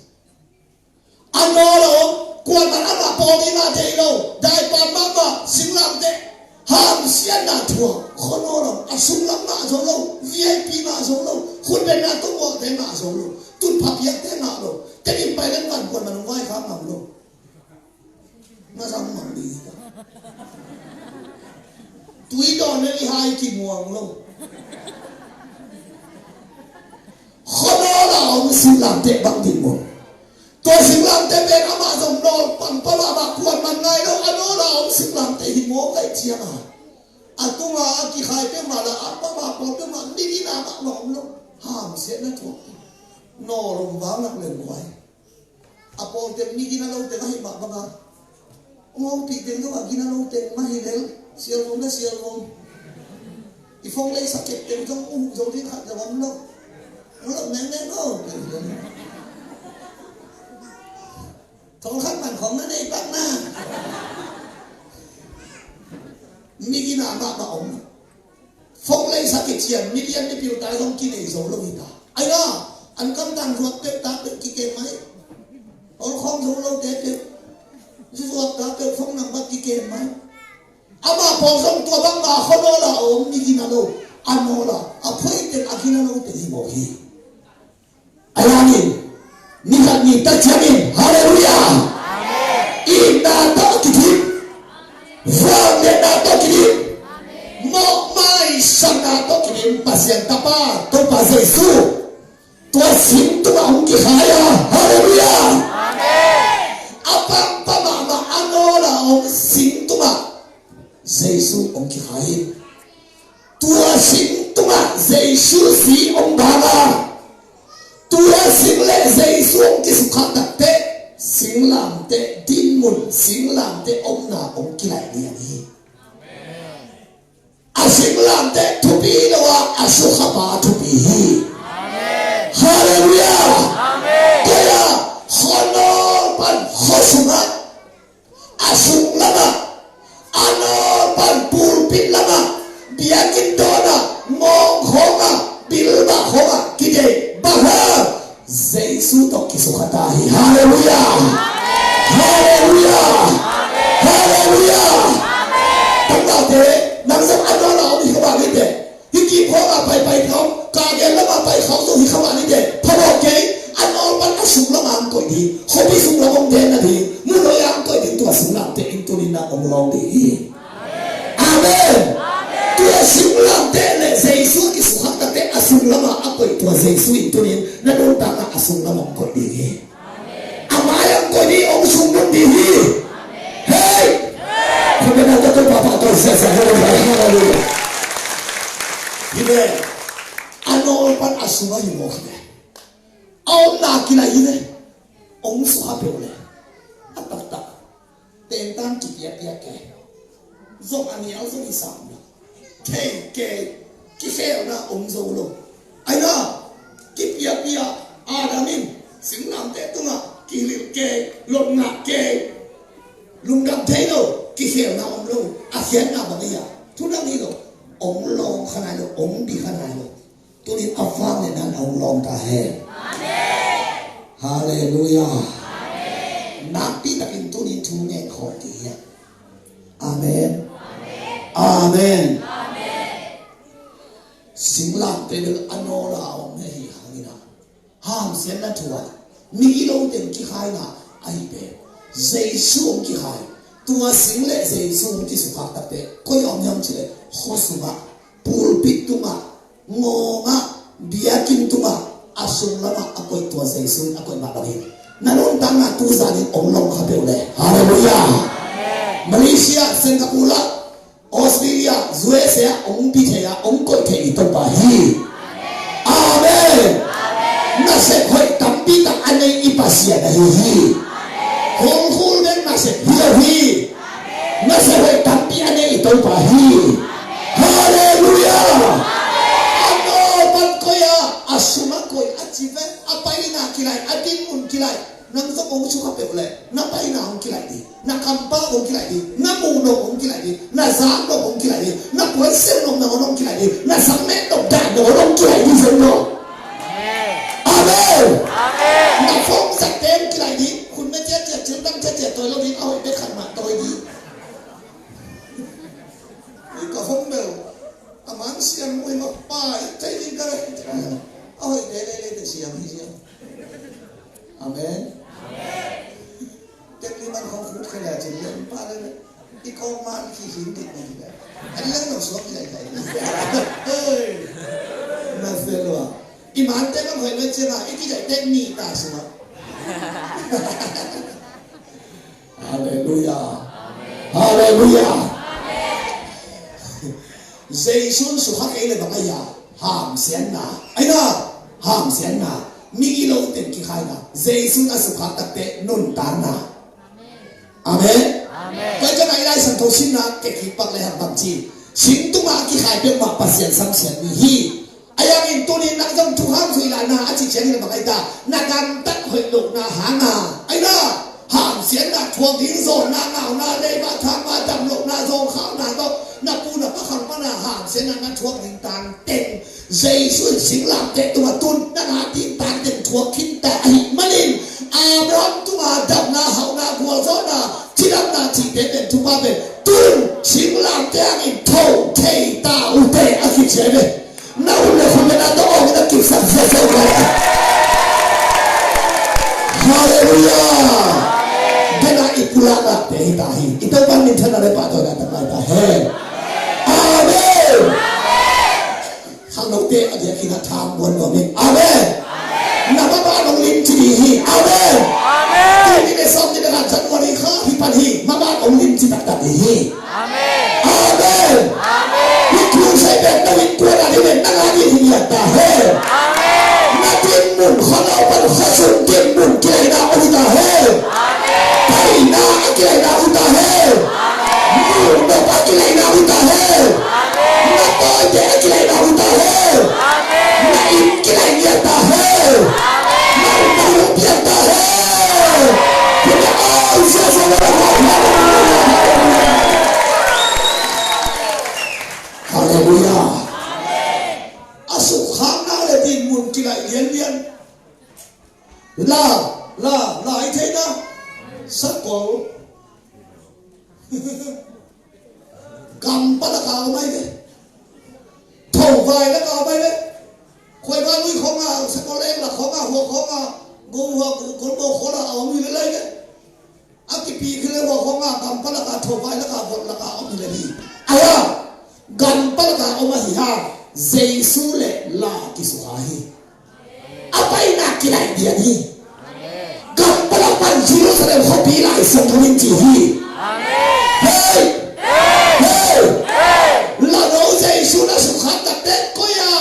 A nawl a om, kuaman amah pawl ding a deih lo, daipan mahmah singlamteh, hamsiatna thuak, khuanawl a om, a sunglam ngah zo lo, V I P ngah zo lo, khutbenna tungmuakte ngah zo lo, tunpha piakte ngah lo, tenin pai leng van kuaman hong vaikhak ngam lo. Na zang mang ding hi ta. Tui dawn le i hai kimuang lo. Khuanawl a om singlamteh bang dinmun. Tua singlamteh pen amah zong nawl pangpang ah mah kuaman ngai lo, a nawl a om singlamteh hi maw kaih ciangin. A tunga a kikhai peuhmah la, a pama pawl peuhmah, mi gina mah mah om lo. Hamsiatna thuak. Nawl om vang nak leng guai. A pawl teng mi gina lo teng ahih mah banga. Ngawngpih teng zong a gina lo teng mah hi lel, sialvom le sialvom. I phone lei sakep teng zong uh zo ding khat zong om lo. Om lo mengmeng lo. Thong khat man khong na nei pak na. Mi gina mah mah om. Phone lei sak i cian, mi lian mi piu ta zong kinei zo lo hi ta. Ai na, an kam tang zuak peuh ta peuh kikem mai. Ol khawng zo lo te peuh. Zuak ta peuh phone number kikem mai. Amah pawl zong tua bang ma khuanawl a om mi gina lo. A nawl a, a phoih teng a gina lo teng hi mawk hi. A hangin, ni khat ni tak ciangin, halleluiah! Itna tawh kidim, vangliatna tawh kidim, mawhmaisakna tawh kidim, Pasian Tapa, Topa Jesu, tua sing tungah hong kikhai a, halleluiah! A pampa mahmah a nawl a om sing tungah Jesu hong kikhai in. Tua sing tungah Jesu zi hong bang a, tua sing le Jesu hong kisukha takteh, singlamteh dinmun, singlamteh omna hong kilaih lian hi. A singlamteh thupi lo a, a sukhapa thupi hi. Halleluiah! Tua a, khuanawl pan khuasungah, a sung lamah, a nawl pan pulpit lamah, biakinn dawnah, mawng khawngah, bilbah khawngah kideih bang hang, Jesu tawh kisukha ta hi. Halleluiah! Halleluiah! Halleluiah! Tangtaute, nang zong a nawl a om hi kha bang hi teh. Hih kip khawngah paipai khawng, ka gen lamah pai khawng zong hi kha mah ni teh, phamawh kei, a nawl pan a sung lamah hong koih ding, khuapi sung lam hong den nading, mun hoih ah hong koih ding tua singlamteh in tuni-in ah hong lawng ding hi. Amen. Tua singlamteh le Jesu kisukha takteh a sung lamah a koih tua Jesu in tuni-in na nuntakna a sung lamah hong koih ding hi. A mai-ah hong koih ding, hong sung ding hi. Hei! Khuapi na tawh tawh papa tawh sia sia, hallelujah. Hi ve, a nawl pan a sung a hi mawk hi ve. A omna kilaih hi ve. Hong sukha peuh le a taktak tengtang kipiakpiak kei. Zong a nial zong i sam lo. Thei kei, kikhelna om zo lo. Aina, kipiakpiak, Adam in singlamteh tungah kihilh kei, lotngah kei, lungdam thei lo, kikhelna om lo, a khiatna bang hi a, thudang hi lo, kha nai lo, ong bi kha nai lo. Tunin a vang le nan a ong lawm ta hen. Halleluiah. Nakpi takin tunin thu ngen khawm dih hi. Amen. Amen. Singlamteh bel a nawla a om hi hangin ah, hamsiatna thu ah migilote kikhaina ahi pen Jesu hong kikhai. Tua sing le Jesu hong kisukha takte koi a om hiam cih leh, khua sungah, pulpit tungah, ngawngah, biakinn tungah, a sung lamah a koih tua Jesu in a koih mah bangin na nuntakna tu zanin hong lawm kha peuh leh. Halleluiah. Malaysia, Singapore ah, Australia, U S A ah hong bi thei a, hong koih thei i Topa hi. Amen. Nasep hoih tampi tak a nei i Pasian ahi hi. Hong khul bek nasep hi lo hi. Nasep hoih tampi a nei i Topa hi. Halleluiah. A naw pan koih a, a sungah koih a ci ven, a paina kilai, a dinmun kilai. Nang zong hong sukha peuh leh na paina hong kilai ding, na kampau hong kilai ding, na muh nop hong kilai ding, na zak nop hong kilai ding, na puansilh nop nangawn hong kilai ding, na sangmeh nop dah nangawn hong kilai ding zong lo. Amen. Na phone zat te hong kilai ding, khun me ciacia, cil dang ciacia tawi lo ding, a hoih bek khat mah tawi ding. Ka phone bel a man siang mui ma pa i tei ding ka le. A hoih lele le te siang hi siang. Amen. Tek ni man khong khut khe le cin le pa le le. I kong man ki hin dik ni le. An le no suak le le. Hei. Na se lo. I man te man hoih le cin a i ki le tek ni ta sua. Halleluiah. Halleluiah. Jesu in sukha kei le bang a ia hamsiatna. Aina hamsiatna. Migilote kikhaina. Jesu in a sukha takte nuntakna. Amen. Amen. Koi ka nai lai san tho sinna ke kipak le hang bang ci. Sing tunga kikhai peuhmah Pasian samsiat mi hi. A yangin tunin nang zong thukham zuih lahna a cih ciangin a bang ahi ta, na gamtat hoih lohna hanga aina hamsiatna thuak ding, zawnna, ngauna, leima, thangma, dam lohna, zawngkhauna tawh na pu na pa khang pana hamsiatna na thuak ding tangteng Jesu in singlamteh tungah tun nang a ding tangteng thuak khinta ahih manin Abraham tunga damna, hauhna, gualzawhna, cidamna cihte pen thupha pen tun singlamteh hangin tho thei ta ute a kici hi ve. Na hun le khun le na tawh awng in a kipsak ziahziah uh lai. Halleluiah. Dena i pulaknate hi ta hi. I Topa minthanna le pahtawina tang lai ta hen. Amen. Khangnote a diakin a thang buan nuam in. Amen. Na mama nong lim ci ding hi. Amen. Tuni le sawm ni le khat January kha hi pan hi. Mama nong lim ci taktak ding hi. Amen. Amen. Amen. Hih thu sai pen na innkuan a ding le nang a ding hi ngiat ta hen. Amen. Na dinmun khuanau pan khuasung dinmun kilaina om hi ta hen. Amen. Paina a kilaina om hi ta hen. Amen. Muh nop a kilaina om hi ta hen. Amen. Na tawite a kilaina om hi ta hen. Amen. Na inn kilai ngiat ta hen. Amen. Na upna hong piang ta hen. Amen. Amen. Halleluiah. A sukkhakna le dinmun kilaih lianlian. La, la, la i theihna. Sakol. Gam palak a om ahi ve. Thovai lak a om ahi ve. Khuaiva lui khong a, sakol eng lak khong a, hua khong a, go hua, go, go, go khol a om hi ve lai ve. A kipi khi le hua khong a, gam palak a, thovai lak a, vot lak a om hi le hi. Ahi a, gam palak a om ahi hang Jesu le la kisukha hi. A paina kilaih lian hi. Gam palak pan Jerusalem khuapi lai siangtho in ci hi. Hei! Hei! La no Jesu na sukha takte koi a,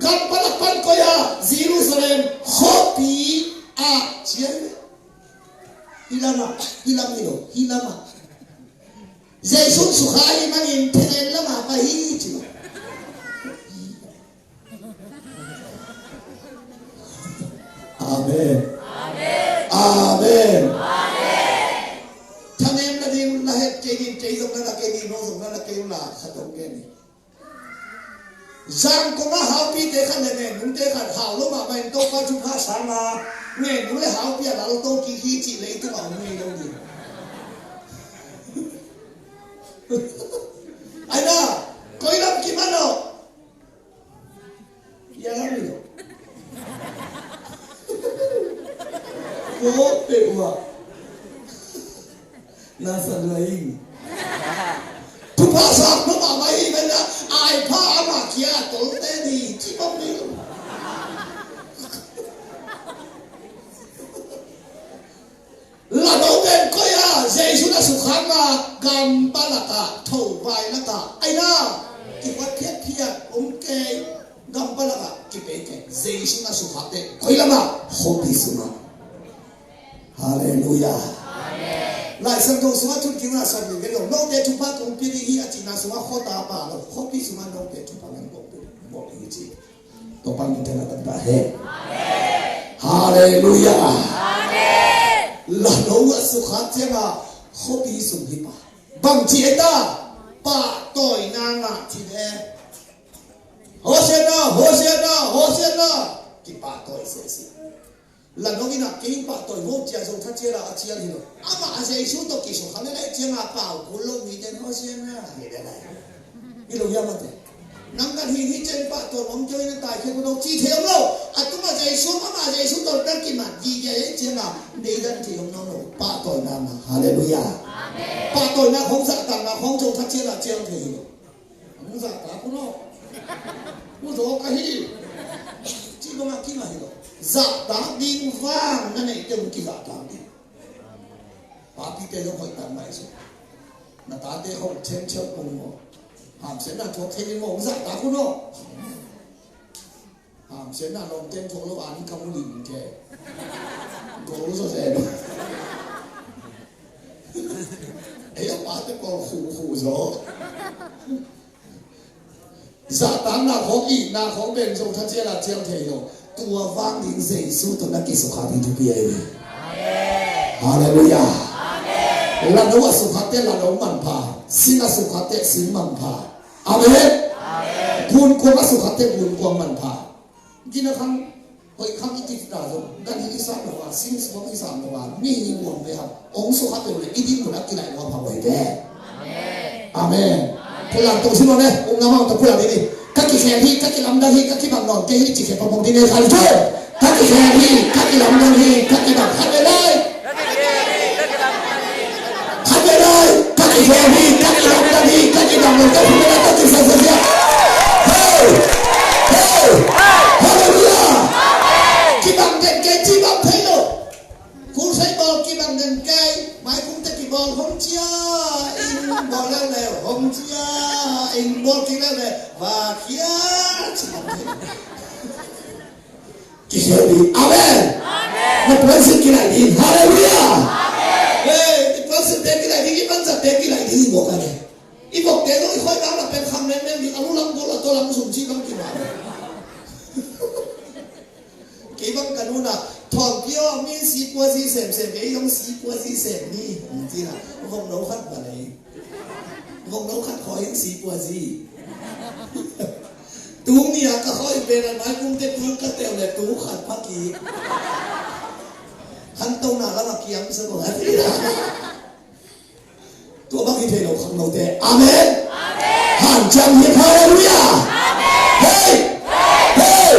gam palak pan koi a, Jerusalem khuapi a ci hi. Hi lamah, hi lam hi lo, hi lamah. Jesu sukha ahih manin thenen lamah pai hi ci. Amen. Amen. Thanem nading na het kei ding, kei zong na na kei ding, no zong na na kei uh la, khat hong gen hi. Zangkong ah haupite khat le ngennungte khat hau lo mahmah in Topa thupha sang a, ngennung le haupi a lal to kik hi cih leitungah om ngei lo ding. Aina, koi lam kiman aw? Ia lam hi lo. Ko pe ua. Na sa lai ing. Thupha sang lo mahmah hi ven a, ai pha amah kia tolte ni ci bang ni lo. Lano pen koi a Jesu na sukhakna, gampa laka, thovai laka, aina, kipat phiat phiat om kei, gampa laka kipe kei. Jesu na sukhakte koi lama, khuapi sungah. Halleluiah. Lai Siangtho sungah thun kingah san ni ve lo. Note thupha kong pia ding hi a cihna sungah khuata pa lo. Khuapi sungah note thupha nang kong pia ding hi ci. Topa min thang a tangta hen. Halleluiah. Lano a sukha cianga khuapi sung hi pa. Bang ci eta. Pahtawina ngah ci ve. Hosianna, Hosianna, Hosianna. Kipahtawi sese. Lanong inah kei pahtawi vo cia zo tha ciala a cial hi lo. Amah a Jesu tawh kisukha le lai cianga pau kul lo mite na Hosianna hi le lai. Hi lo hiam ate. Nang kan hi hi cian pahtawi om kei na tai khe lo ci thei om lo. A tuma Jesu amah a Jesu tawh na kimat gige hi cianga deidan thei om lo lo. Pahtawi nama. Halleluiah. Pahtawi na khong zahtak na khong zo tha ciala cial thei hi lo. Hong zahtak un aw. Hong zawk ahi. Cih bangah kingah hi lo. Zahtak ding vang na neihte hong kizahtak ding. Papite zong hoih tak mai su. Na tate hong chemcheu kong maw. Hamsiatna thuak thei ding maw hong zahtak un aw. Hamsiatna lawmte thuak lo a ni ka mu lim ke. Gol zaw zen. Ei a pate pawl khuh khuh zaw. Zahtakna khawng itna khawng pen zong tha ciala cial thei lo. Tua vang ding Jesu tawh na kisukha ding thupi ahi ve. Halleluiah. Lano a sukhatte lano manpha. Sing a sukhatte sing manpha. Amen. Gunkuang a sukhatte gunkuang manpha. Gina khang hoih khang i kif ta zong dan hi i sam lo a, sing suang i sam lo a, mi hi nuam ve ha. Ong sukha peuh le i din mun a kilai nuam ha hoih ve. Amen. Pulak tong sin lo ne, ung ngam ang ta pulak ding ni. Ka kikhel hi, ka kilamdang hi, ka kibang nawn kei hi ci khel pamong ding ne khal jo. Ka kikhel hi, ka kilamdang hi, ka kibang khat ve lai. Khat ve lai. Ka kikhel hi, ka kilamdang hi, ka kibang nawn kei hi, ka kibang nawn kei hi. Hey! Hey! Halleluiah! Kibang den kei ci bang thei lo. Crusade bawl kibang den kei, maikumte kibawl hong cia, in bawl leuleu hong cia, in bawl kik leuleu va khia ci bang thei. Kikhel ding. Amen. Na puansilh kilaih ding. Halleluiah. Hey, i puansilhte kilaih ding, i manzate kilaih ding, i vok a ne. I vokte zong i khoih bang na pen kham nenmen ding, a lu lam gol a to lam sum ci bang kibawl. Kei bang ka nuna, thawngpi aw, mi si puazi semsem, kei zong si puazi sem ni, hong ci na, vokno khat ba lei. Vokno khat khawi in si puazi. Tung ni a ka khawi pen a nai kumte tung ka teu le tung khat pha ki. Khantona lam a kiam sa ko khat. Tua bang hi thei lo khang lote. Amen. Hanciam hi. Halleluiah. Hei. Hei.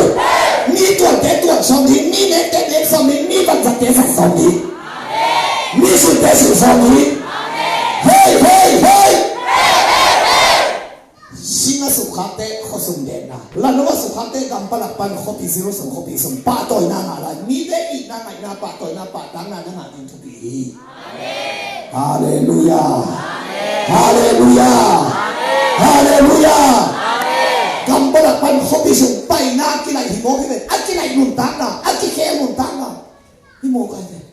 Mi tuante tuan sawm ding, mi nekte nek sawm ding, mi vanzatte zat sawm ding. Mi sulte sul sawm ding. Hei, hei, hei. Sing a sukhatte khuasung denna. Lano a sukhatte gampalak pan khuapi zero sung khuapi sung pahtawina ngah lai. Mite itna ngaihna pahtawina pahtakna na ngah ding thupi hi. Halleluiah. Halleluiah. Halleluiah. Gampalak pan khuapi sung paina kilaih hi mawk hi ven. A kilaih nuntakna, a kikhel nuntakna hi mawk hi ven.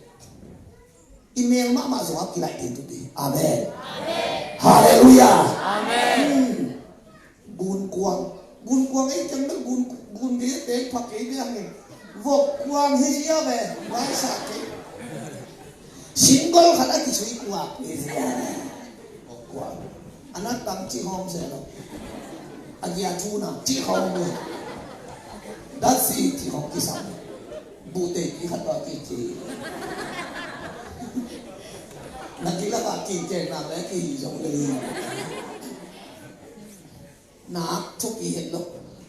I mel mahmah zong a kilaih ding thupi. Amen. Halleluiah. Gunkuang. Gunkuang ei ciang bel gun, gun kei te pha kei bel hangin. Vok kuang hi zia ve. Vai sa kei. Single khat a kisui kuak hi zia ve. Vok kuang. A na tam ci hawm se lo. A Gia thu na ci khawng ni. Datsi ci khawng kisam. Bute ki khat ba ki ci. Na ki la ba ki ke na le ki zong le. Na thupi het lo.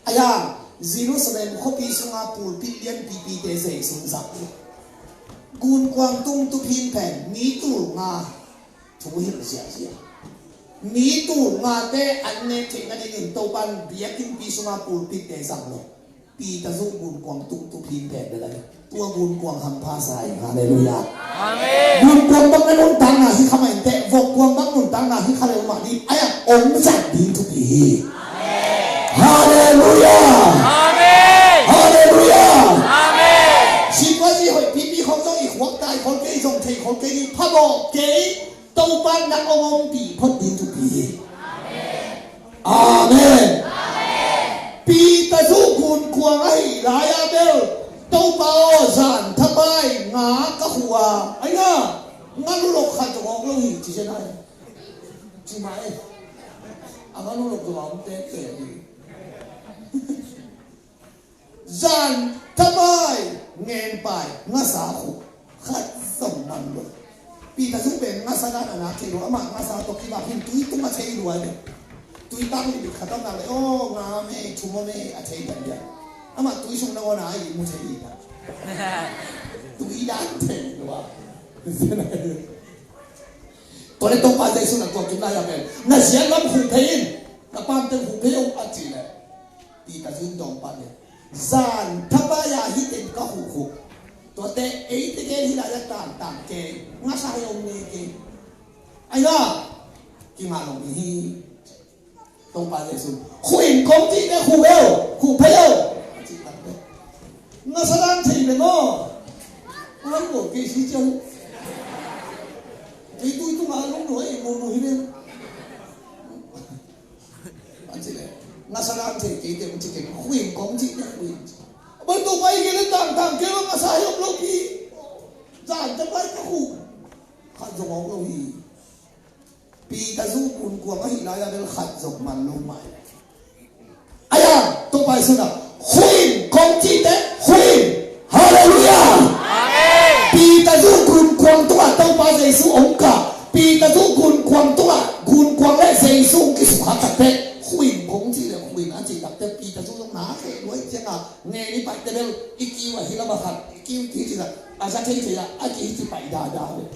Aya, Jerusalem khuapi sunga pulpit lianpipite Jesu zak lo. Gunkuang tung tup hin pen mi tul nga thu hilh ziahziah. Mi tul ngate an nek theih nadingin Topan biakinnpi sunga pulpitte zang lo. Peter zuk gunkuang tung tup hin pen bel a ni. Tua gunkuang hampha sa in. Halleluiah. Amen. Gunkuang bang na nuntakna hi kha mah inteh, vokkuang bang nuntakna hi kha leu mah ding. Aya, ong zat ding thupi hi. Halleluiah. Amen. Halleluiah. Amen. Singkuazi hoih pipi khawng zong i khuak tai khol kei, zong thei khol kei ding, phamawh kei. Topa nang ong ompih phot ding thupi hi. Amen. Peter zuk gunkuang ahih lai-a bel, Topa aw, zan thapai nga ka khuh a, ai nga, nga lulok khat zong awk lo hi ci zen ai. Ci mah e. A nga lulok zong a om tete hi. Zan thapai ngen pai ngasa khuh khat zong man lo. Peter zuk pen ngasa dan a na thei lo, amah ngasa tawh kibak hin tui tung a thei lo a hi. Tui tang limit khat a om nak le, aw, nga me, thum a me a thei dan dia. Amah tui sung na aw na a i mu thei hi ta. Tui dan thei lo a. Tua le Topa Jesu na tua kim lai a pen, na ziat lam khuh phei in, na pamteng khuh phei o a ci le. Peter zun dawng pan le, zan thapai a hih teng ka khuh khuh. Tuate eite gen hi lai a tangtang kei, ngasa hi om ne kei. Ai nga, kingah lo hi. Topa Jesu, khuh in kong cih te khuh ve o, khuh phei o. Ngasa dan thei ve maw. Ai lo kei si ciang. Kei tui tungah a lung lo ei mu mu hi ve. A ci le, ngasa dan thei kei te, ci kei, khuh in kong cih te khuh in. Bai Topa i kei le tangtang kei lo ngasa hi om lo pi. Zan thapai ka khuh. Khat zong om lo hi. Peter zuk gunkuang ahih lai-a bel khat zong man lo mah hi. Aya, Topa Jesu na, khuh in kong cih te, khuh in. Halleluiah. Amen. Peter zuk gunkuang tungah Topa Jesu ong kah. Peter zuk gunkuang tungah, gunkuang le Jesu ong kisukha tak te, khuh in kong cih le khuh in a cih tak te, Peter zuk zong na kheh luai ciangah, ngen i paih te bel, i kiu a hi lam a khat, i kiu ki hi cih tak, a za thei thei a, a ki hi cih paih dada ve.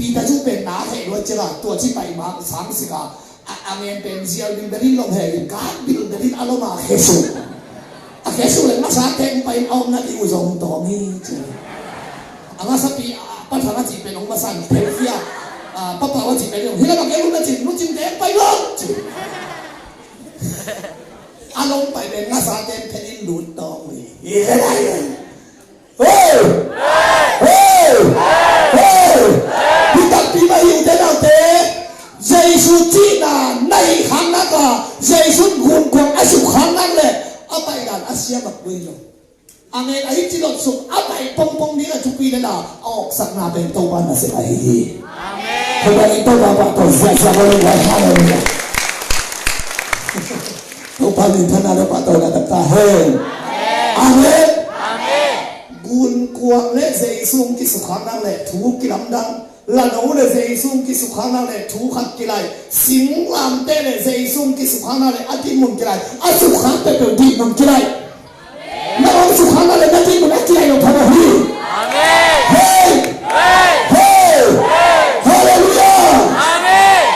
Peter zuk pen na heh lua ciangah tua ci paih mah sang sik a, a, a ngen pen zial bilbel in lom he in, kak bilbel in a lom a khesuk. A khesuk le masa teng paih in a omna ding uh zong tawm hi ci. A masapi a, a pathang a cih pen ong masan theu hi a, a, papau a cih pen ong hi lam a kei lut a cih, lut cing teng paih lom ci. A lom paih pen masa teng phen in lut tawm hi. Hi he lai. Hei! Hei! Hei! Hi takpi mah hi ute naute. Jesu cihna na hih khak nak a, Jesu gunkuang a suk khak nak le a paih dan a sia bak buai lo. A ngen a hi ci lot suk a paih pongpong ding a thupi le la a awksakna pen Topa nasep ahi hi. Amen. Topa in Topa pahtawi ziahziah ko le lai. Halleluiah. Topa minthanna le pahtawina tang ta hen. Amen. Amen. Gunkuang le Jesu hong kisukkhakna le thu kilamdang. Lano le Jesu hong kisukkhakna le thu khat kilai. Singlamteh le Jesu hong kisukkhakna le a dinmun kilai. A sukkhak peuhpeuh dinmun kilai. Na hong sukkhakna le na dinmun a kilai lo phamawh hi. Amen. Hey! Hey! Hey! Halleluiah! Amen.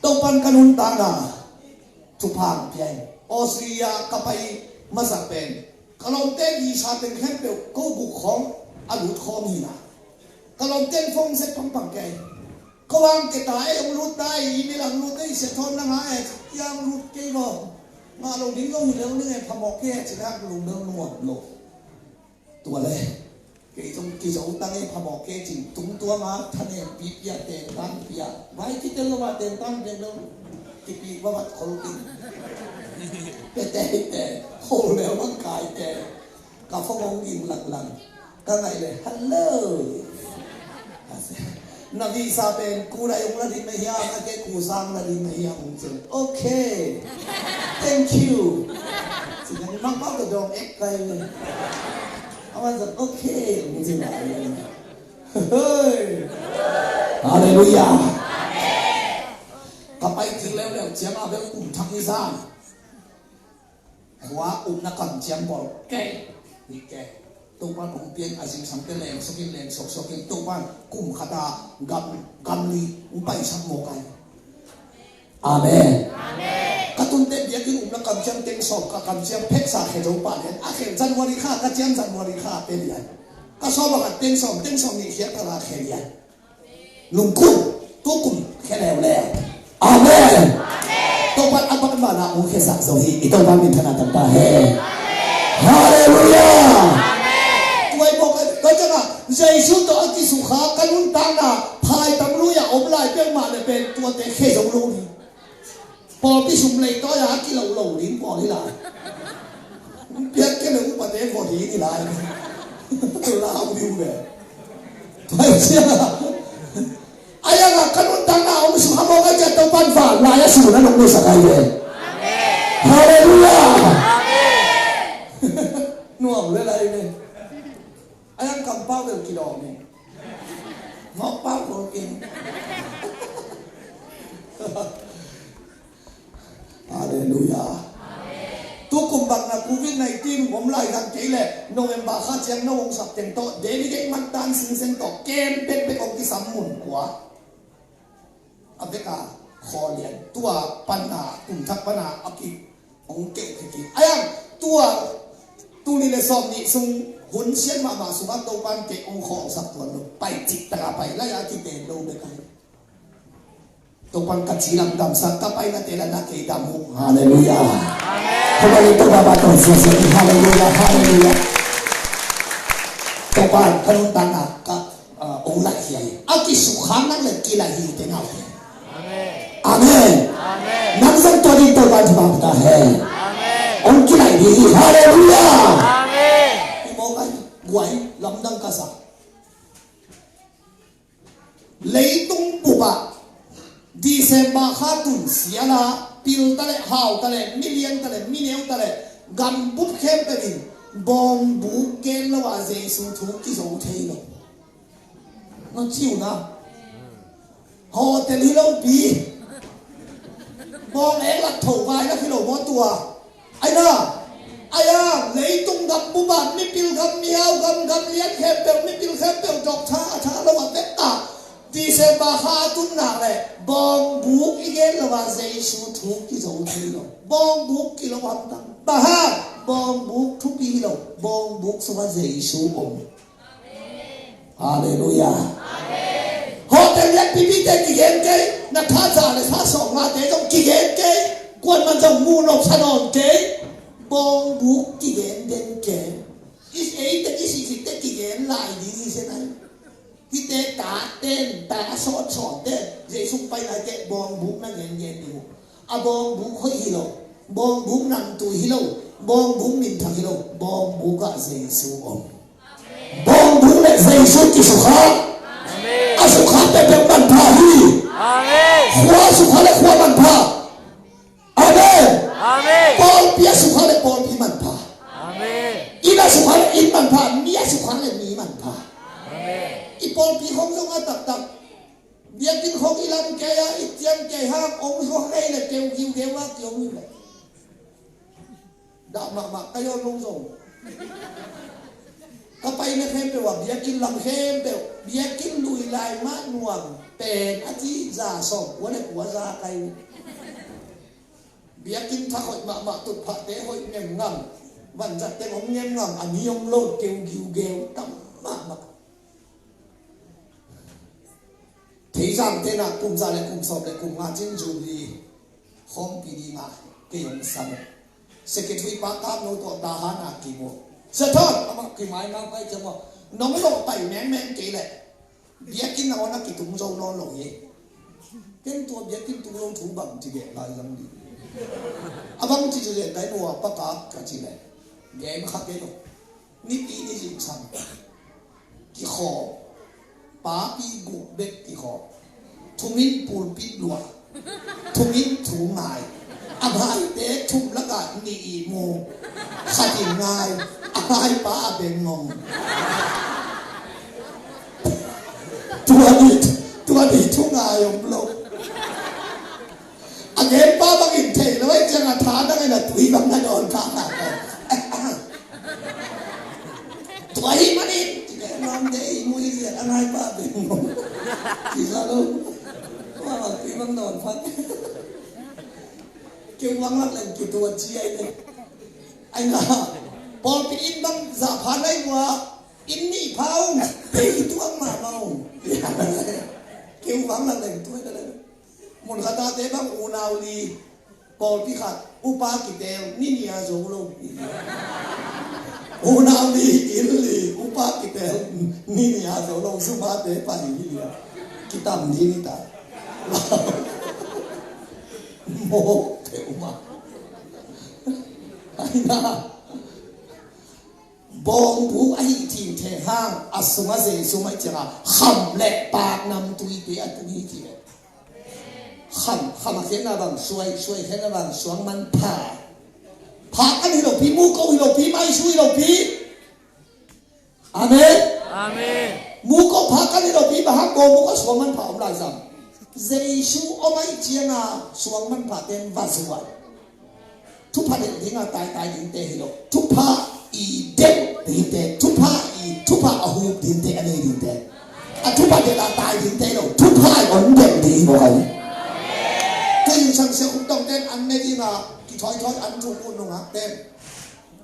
Topan ka nuntakna thupha hong pia in. Australia ka pai masak pen ka lawmte visa teng khempeuh ko guk khawng a lut khawm hi na. Ka lawmte in phone sek pangpang kei. Ko ang ke ta ei, hong lut ta ei, email ang lut ei, sia thawn na nga ei, i ang lut kei vaw. Ngah lo ding lo hi leu ning ei, phamawh kei ei, ci-in hong lungdam nuam lo. Tua le kei zong kizo tang e, phamawh kei cin tung tuang a, thanem pipia, tengtan pia. Vai kitel lo a, tengtan pia lo. Kipi va vat khol kin. Pete te, ho le mang kai te. Ka phone hong ging laklang. Ka ngaih le, hello. Na visa pen ku lai hong la ding na hiam, a ke ku sang la ding na hiam hong cin. Okay. Thank you. Ci nang, mang pau ka dong ek kai le. Aman zat okay, mu ci ma le. Hei. Hallelujah. Ka pai ti leuleu ciang a bel kum thak ni zang. Khua upna kamciam bawl kei, ni kei. Topa'n hong piak a zingsangte leng suakin, leng suak suakin, Topa'n kum khat a gam, gam li hong paisak mawk ai. Amen. Ka tunte biakinn upna kamciam teng sawm, ka kamciam pheksa khe zo pah lian. A khe January kha, ka ciam January kha te lian. Ka sawm a khat teng sawm, teng sawm nih khiat a la khe lian. Lungkum, tukum, khe leuleu. Amen. Topa'n a bang mana hong khiasak zo hi, i Topa minthanna tangta hen. Hallelujah. Tua i mawk a, ka ciangah Jesu tawh a kisukha ka nuntakna phaitam lui-a om lai peuhmah le pen tuate khe zo lo ni. Pawlpi sum lei tawi a kilo lo ding pawl hi lai. Piak kei le upate vot hi ni lai. Lau ding ve. Pai sia. A yang a ka nuntakna hong sukha mawk a ciah Topa'n van lai a sun a nong nusak ai ve. Hallelujah. Nuam le lai ve. A yang kampau bel kidawm hi. Mawkpau kol keng. Hallelujah. Tukum bang na covid nineteen om lai zang kei leh November kha ciang no hong sak teng tawh delegate man tan singseng tawh kem bekbek hong kisam mun kua. A veka khaw lian tua pan a kum thak pan a a ki hong keuh khe ki. A yang tua tuni le sawm nih sung hun sian mahmah sungah Topa'n kei hong khawlsak tuan lo. Pai cik taka pai lai a kiten lo bek a hi. Topa'n ka cilam damsak, ka paina te la na kei dam uh. Hallelujah. Amen. Topa le Topa ba tawh siasia. Hallelujah. Hallelujah. Topa'n ka nuntakna ka Ah, ong laih hi a hi. A kisukha nak le kilaih hi te naute. Amen. Amen. Amen. Nang zong tua ding Topa thupha ta hen. Amen. Ong kilaih ding hi. Hallelujah. Amen. I mawk a hi guai lamdang ka sa. Leitung bup ah December kha tun sial a pil ta le hau ta le milian ta le mineu ta le gam bup khempeuh in bawngbuk gen lo a Jesu thu kizo thei lo. Na ci uh na. Hotel hi lo pi. Bawng ek lak tho vai lak hi lo maw tua. Ai na. Ai a, leitung gam bup ah mipil gam, mihau gam, gam lian khempeuh, mipil khempeuh dok tha a tha lo a vek a. December kha a tun nak leh bawngbuk i gen lo a Jesu thu kizo thei lo. Bawngbuk kilo hamtang. Bang hang? Bawngbuk thupi hi lo. Bawngbuk sungah Jesu om. Halleluiah. Hotel lian pipite kigen kei, na tha za le tha sawm ngate zong kigen kei, kuaman zong muh nop sa nawn kei, bawngbuk kigen den kei. I eite i sihsihte kigen lai ding hi se nai. Hihte ta ten, ta sawt sawt ten, Jesu pai lai teh bawngbuk na gen gen ding uh. A bawngbuk hoih hi lo, bawngbuk namtui hi lo, bawngbuk minthang hi lo, bawngbuk ah Jesu om. Bawngbuk le Jesu kisukha. Amen. A sukha peuhpeuh manpha hi. Amen. Khua sukha le khua manpha. Amen. Amen. Pawlpi a sukha le pawlpi manpha. Amen. Inn a sukha le inn manpha, mi a sukha le mi manpha. Amen. I pawlpi khong zong a taktak. Biakinn khong i lam kei a, i cian kei hang, ong sua kei le keu kiu keu a kiu hi le. Dah mahmah ka yawn lo zong. Ka paina khempeuh a, biakinn lam khempeuh, biakinn lui lai mah nuam pen a ci za sawm kua le kua za kai. Biakinn thak hoih mahmah, tutphahte hoih ngemngam, vanzatte hong ngemngam, a ni hong lo keu kiu keu tam mahmah. Theizang tenah kum za le kum sawm le kum nga cin Jubilee khawmpi dingah kei hong sam uh. Secretary pa Kam No tawh Tahan a kim uh. Sia Thawn, amah kimai ngau kai ciang uh. Nong lawh pai mengmeng kei leh biakinn nangawn a kitung zo nawn lo hi. Ken tua biakinn tung lo thu bang ci geh lai zang ding. A bang ci ci geh kai nua pakak ka ci leh gen kha kei lo. Nipi ni zingsang kikhawm, papi guk bek kikhawm. Thum in pulpit luah, thum in thu ngai. A maite thum lak Nih i mu, khat in ngai, a ngai pa a beng ngong. Tua nih, tua nih thu ngai om lo. A gen pa bangin thei lo, ei ciang a tha dang in a tui bang na dawn kha kha. Tua hi manin, ci ka lawm de i mu i ziat a ngai pa beng ngong. Ci ka lo. Tua bang tui bang dawn kha. Keu bang lak leng keu tua ci ai le. Ai na, pawlpi in bang za pha nai ua, in nih pha ung, pei tuak mahmah ung. Keu bang lak leng tua ai le. Mun khat a te bang unau li, pawlpi khat, upa kitel, ni nia zo lo. Unau li, in li, upa kitel, ni nia zo lo, zuma te pa hi li. Kitam ni ni ta. Mawk peuhmah. Aina, bawngbu ahi thim thei hang a sungah Jesu mai cianga kham le paknam tuite a tung hi ci. Kham, kham a khenna bang suai, suai khenna bang suang manpha. Phak kan hi lopi, muko hi lopi, maisu hi lopi. Amen. Amen. Muko pha kan hi lopi, bang hang ko muko suang manpha om lai zam. Jesu om ai cianga suang manpha ten va zuan. Thupha del dinga tai tai dingte hi lo. Thupha i del dingte, thupha i, thupha a hup dingte a nei dingte. A thupha del a tai dingte hi lo. Thupha i on del ding hi lo kai. Tui sang sia khum tong ten an ne dinga kithoi thoi an thum un nungak ten.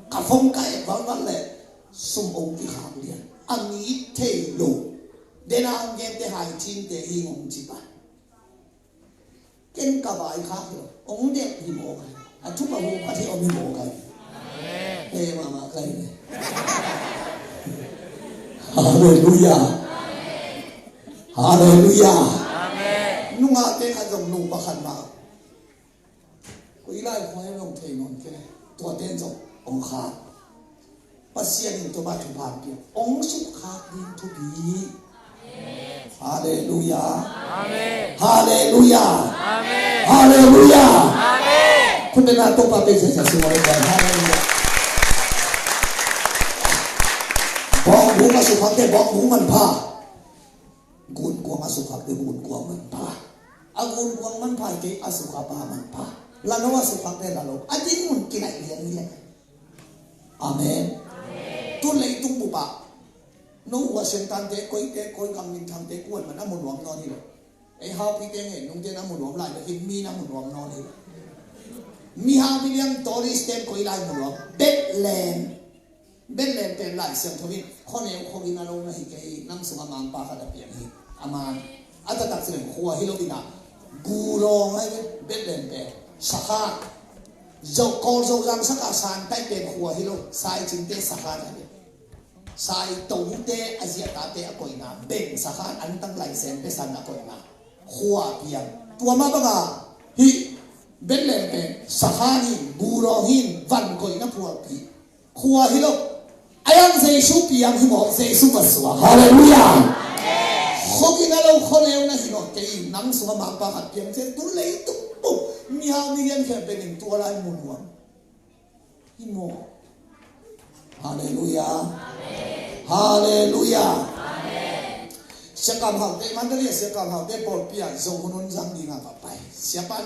Ka phong ka et val val le. Sum ong kikhak lian a mi thei lo. Dena ong gen te hai chin te hi ngong ci pa. Ken ka vai khak lo. Ong dek hi mawk ai. A thup a hu khat hi om hi mawk ai. He mama kai ne. Halleluia. Halleluia. Nunga te khat zong nung pakhat ma. Koi lai khua hiam hong thei nawn kei le. Tua ten zong hong khak. Pasian in tua bang thupha pia. Hong sukkhak ding thupi. Halleluia. Amen. Halleluia. Amen. Halleluia. Amen. Khut beng a Topa pen sia sia sung a le. Halleluia. Bawng bu a sukkhak te bawng bu manpha. Gunkuang a sukkhak te gunkuang manpha. A gunkuang manpha i kei a sukkhak pa manpha. Lano a sukkhak te lano. A dinmun kinai lian lian. Amen. Tu leitung bup ah no Washington te, koi te, koi kam minthang te kuan man a mu nuam nawn hi lo. Ei haupi te ngen nung te na mu nuam lai lo, hi mi na mu nuam nawn hi lo. Mihau milian tourist te koi lai mu nuam. Bethlehem. Bethlehem pen Lai Siangtho in khuaneu khogin a lo na hi kei, nam sungah mangpa khat a piang hi. A man a taktak ci leng khua hi lo in a, Gulawng ahi ve Bethlehem pen. Sakha. Zo, Kawl Zozang saka Santaih pen khua hi lo. Saicingte sakha ahi ve. Saitote a ziatate a koihna, beng sakha antang laisen pe san a koihna. Khua piang. Tua mah banga hih Bethlehem pen sakha hi, Gulawng hi, van koihna phualpi. Khua hi lo. A yang Jesu piang hi mawk, Jesu va suak. Halleluia. Khogin a lo khuaneu na hi lo, kei nang sungah mangpa khat piang cia tu leitung bup mihau milian khempeuh in tua lai mu nuam. Hi mawk. Halleluia. Halleluia. Siakam Haute, Mandalay Siakam Haute pawlpi ah Zo hun hun zang dingah va pai. Siapan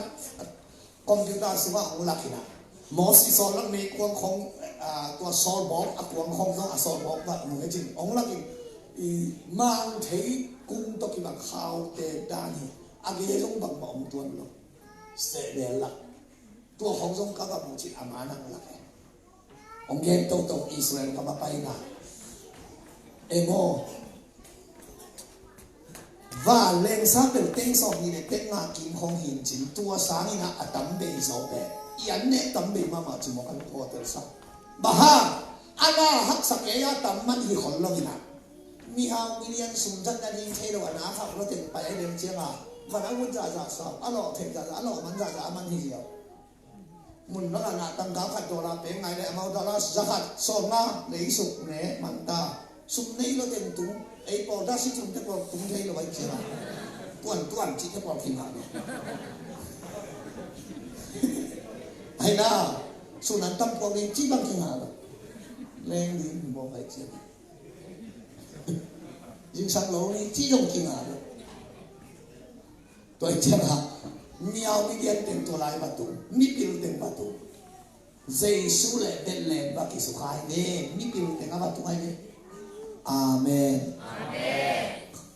Computer sungah hong lak hi na. Moses sawl lak meikuang khong, ah, tua sawlbawk, a kuang khong zong a sawlbawk va mu he cin. Hong lak in, i, mang thei kung tawh kibang khaute dan hi. A gei zong bangmah hong tuan lo. Seh bel lak. Tua khong zong ka va mu cin a man hong lak he. Hong gen toto Israel ka va paina. Emaw. Van lengsa peuh teng sawm nih le teng nga kim khong hin cin tua sangin a tam bei zaw pen. I an nek tam bei mahmah ci mawk an hotel sa. Bang hang, a na haksa kei a tam man hi khol lo in a. Mihau milian sum zat na ding thei lo a na khak lo teng pai a lem cianga. Van a vut zahzah sau, a lawh theih zahzah, a lawh man zahzah a man hi ziau. Mun bangah na tangka khat dollar pek ngai le amau dollar za khat sawm nga lei suk ne man ta. Sum nei lo teng tung, ei pawl da si tung te pawl tung thei lo ai cia. Tuan tuan ci te pawl khin ha ne. Ai na, Sun an tam puak ding ci bang kinga lo. Leng ding bawk ai ciang. Zingsang lo ni ci zong kinga lo. Tua i ciang a miau migian teng tua lai va tung, mipil teng va tung. Jesu le Bethlehem va kisukha hi ve, mipil teng a va tung ai ve. Amen.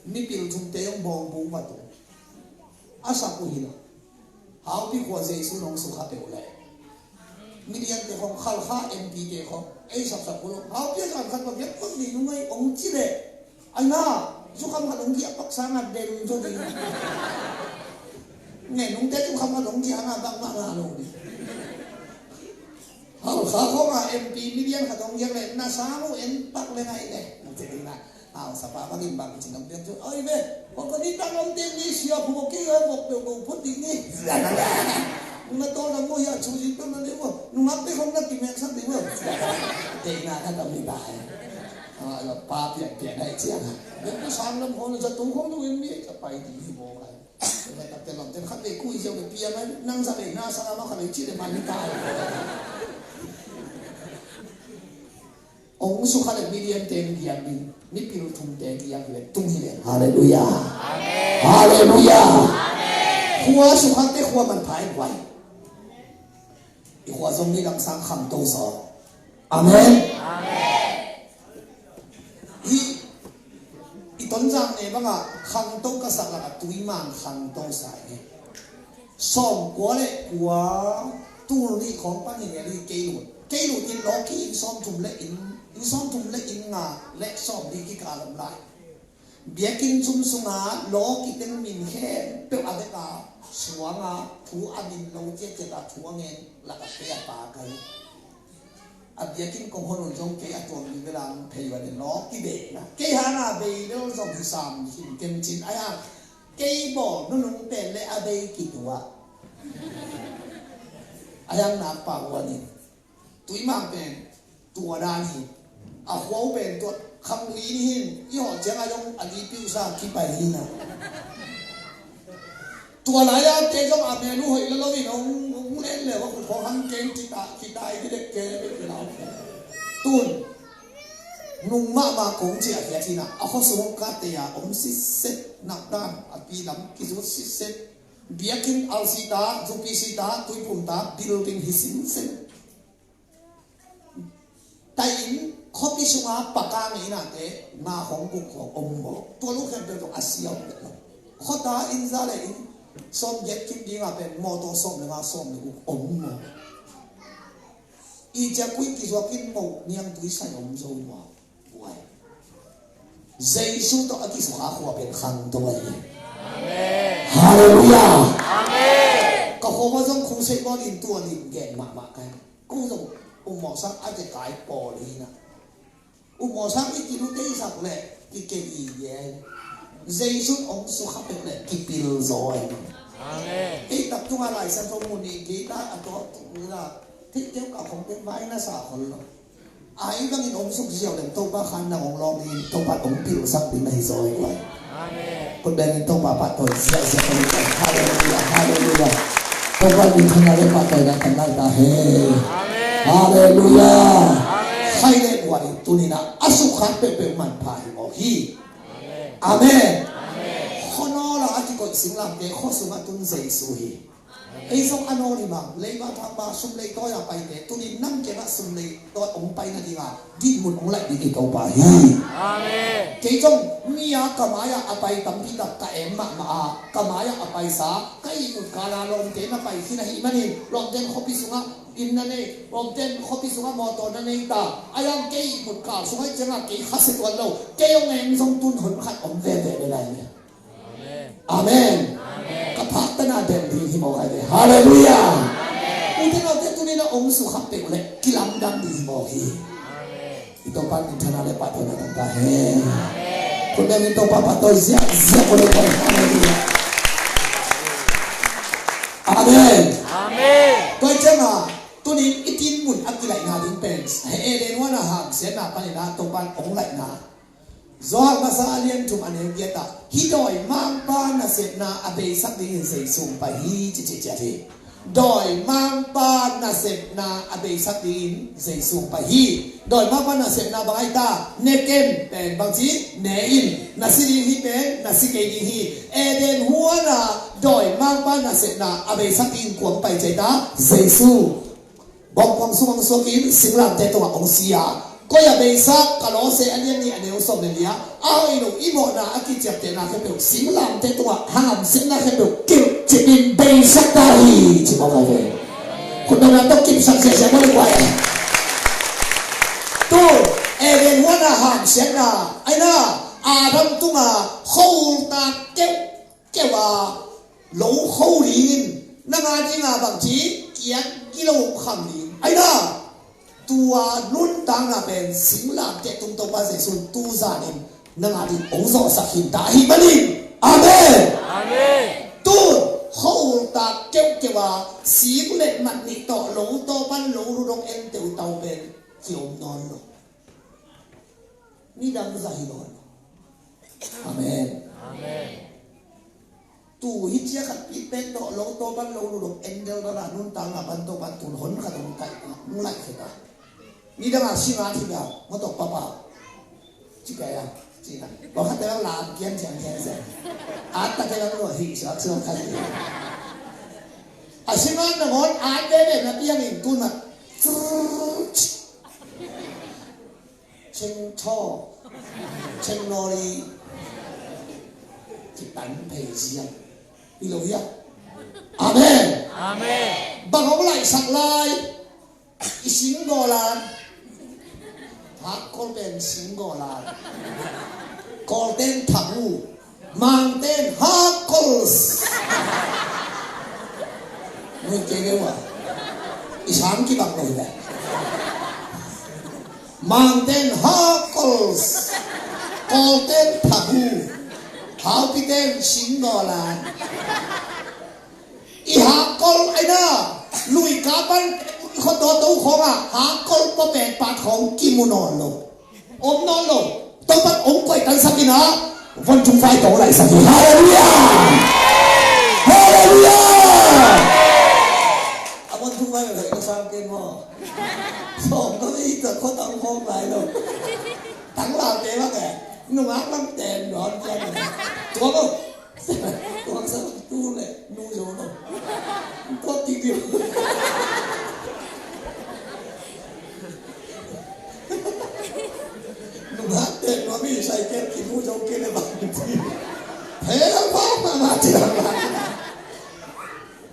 Mipil thumte zong bawng bung va tung. A sak uh hi lo. Haupi khua Jesu nong sukha peuh leh Midian te khong, Khalkha M P te khong ei sapsak uh lo. Haupi a zan khat va giat khong ni nung ei ong ci leh, ai na, zukham khat ong giah paksa nga den zo ding. Nge nungte zukham khat ong giah nga bak mah nga lo ding. Khalkha khong a M P Midian khat ong giak leh na sang uh en pak le ngai le. Ong ci ding na. Hau sapa bangin bang ci nong piak cu, oi ve, kong ka ni tang om ding ni, sia phu bok ki, oi bok peuh bok phut ding ni. Na tol na mu hia cu zi peuh na ding mo, nungak te khong na kimek sak ding mo. Te na ka tam ni ta. Hau la pa piak piak nai ciang ha. Ven ka sang lam khong na za tu khong na ven mi ka pai ding hi mo kai. Ven ka te lam te khat ve kui ziau ve piak nai nang za ve na sang a ma khat ve ci le man ni ta. Ong sukha le Midian teng giang ding, mipil thum teng giang hi le tung hi le. Halleluiah. Halleluiah. Khua sukha te khua manpha in huai. I khua zong ni langsang khangto zaw. Amen. I, i Tonzang ne banga khangto ka sak laka Tuimang khangto sa hi. Sawmkua le kua, tul nih khawng pan hi ngel hi. Kei lut, kei lut in lawki inn sawmthum le inn, inn sawmthum le inn nga le sawmli kikal om lai. Biakinn zum sunga lawki teng min khempeuh a veka suanga thu a min lo ciatciata thu a ngen laka kei a pa ka hi. A biakinn kong hon un zong kei a tuam ding vela hong phei ua le lawki bei na. Kei hanga bei lel zong hi sam hi ken cin a yang. Kei bawl nunung pen le a bei kitua. A yang nak pa ua ni. Tuimang pen tua dan hi. A huau pen tua khang ui ni hin. I hawh ciang a zong a di piusa kipai hi na. Tua lai a te zong a menu hoih lo lo in hong, hong len le hong khut hong hang keng kita, kita i dek ke le bek lau. Tun nung mahmah kong ciah hiat hi na, a khuasung hong kate a om sitset nak dan a pi lam kizut sitset. Biakinn alsita, zupsita, tuiphumta, building hi sinsen. Tahin khuapi sunga paka ngeina te nga hong guk hong om maw? Tua lu khempeuh tawh a sia om deuh lo. Khuata inn za le inn sawm giat kim dinga pen mawtaw sawm le nga sawm le guk om maw? I ciakui kizuakin moh niangtui sai om zo maw? Jesu tawh a kisukha khua pen khangto ahi. Halleluiah. Ka khua ma zong khusei bawl in tua lim gen mahmah kai. Ko zong umawsak a te kai pawl hi na. Umawsak i kilu tei sak le kikei i gen. Jesu ong sukha pek le kipil zaw ahi. Ei tak tunga Lai Siangtho mun i gei ta a tua tu la. Thei keu ka khong te vai na sa khol lo. Ai bangin om suk ziau leng Topa khan nang ong lawm ding, Topa ong pilsak ding na hi zaw hi guai. Kut bengin Topa pahtawi ziahziah ka hi guai. Halleluiah, halleluiah. Topa min thang le pahtawi na kan lai ta he. Halleluiah. Khai le guai tunin a sukhat peuhpeuh manpha hi mawk hi. Amen. Khuanawl a kikoih singlamteh khua sungah tun Jesu hi. Ei zong a nawl hi bang, leiba thangba sum lei tawi a paite tunin nam kengah sum lei tawi hong paina dinga dinmun hong laih ding hi Topa hi. Kei zong mi a ka mai-ah a pai tampi tak ka em mahmah a, ka mai-ah a paisa ka ihmut kala lawmte na pai khin ahih manin lawmten khuapi sungah inn na nei, lawmten khuapi sungah mawtaw na nei ta. A yang kei ihmut kal sungah ciangah kei khasia tuan lo, kei hong em zong tun hun khat om veve le lai nia. Amen. Ka phak tana dem ding hi mawk ai ve. Halleluiah. Ute naute tunin a om sukha peuh le kilamdang ding hi mawk hi. I Topa min thana le pahtawi na tangta he. Kut bengin Topa pahtawi ziahziah ko le koi. Halleluiah. Amen. Koi cianga tunin i tinmun a kilaihna ding pen he Eden huana hamsiatna panin a Topa ong laihna Johan masa a lian thum a neu giat ah hih dawi mangpa nasepna a beisak dingin Jesu pai hi ci ci ciat hi. Dawimangpa nasepna a beisak dingin Jesu pai hi. Dawimangpa nasepna bang ahi ta, ne ken pen bangci ne in, na si ding hi pen na si kei ding hi. Eden huana dawimangpa nasepna a beisak dingin kua hong pai ci ahi ta, Jesu. Bawngkong sung hong suakin singlamteh tungah hong si a, koi ah beisak, Kolose a lian nih a neu sawm le nih ah, a hoih lo i mawhna a kiciaptehna khempeuh singlamteh tungah hangamsiatna khempeuh kilhcip in beisak ta hi, ci mawk hi ve. Khutbetna tawh kipsak siasia mawk hi kua e. Tu Eden huana hangamsiatna aina, Adam tunga khuaultak keuh keuh a lo kho dingin nang a dinga bangci kiat gilo kham ding aina, tua nuntakna pen singlamteh tung Topa Jesu in tuzanin nang a ding hong zawhsak hi ta ahih manin. Amen. Amen. Tu khuaultak keuhkeuh a sik le mat nih tawh lo tawpan lo rudong en teutau pen kiom nawn lo. Nidang zah hi nawn lo. Amen. Amen. Tu hi cia khat pi pen tawh lo tawpan lo rudong endel dala nuntakna pan tawpan tun hon khat hong taih ta, hong laih khia ta. Nidang a singa thim ya, ma tawh papa. Ci kei a, ci na. Bawk khat te bang lam kian ciang kian ciang. At ta te bang lo hi suak suak khat hi. A singa nangawn at veve na piang in tun a. Ceng thaw, ceng nawl i kitan phei ziang. I lo hiam? Amen. Amen. Bang hong laihsak lai? I singgaw lan. Hakkol pen singgaw lan. Kawlten thabu. Mangten hakkol. Nui kei kei ua. I sang kibang lo hi leh. Mangten hakkol. Kawlten thabu. Haupiten singgaw lan. I hakkol aina, lui kapan i khot dawto khawng a hakkol pawpek pat khawng kimu nawn lo. Om nawn lo. Topan om koih tansak ina, von thum vai tawng laihsak hi. Halleluiah. Halleluiah. A von thum vai laihsak ken maw? Sawm ka mi ta khot ang khawng lai lo. Tang lau te bang e. Nungak bang ten nawn kian. Tua maw. Tuang sa tu le nu zo no. Tua ti diu. Nungak te no mi sai kel ki nu zo ke le bang ti. He la pa ma ma ti la ma.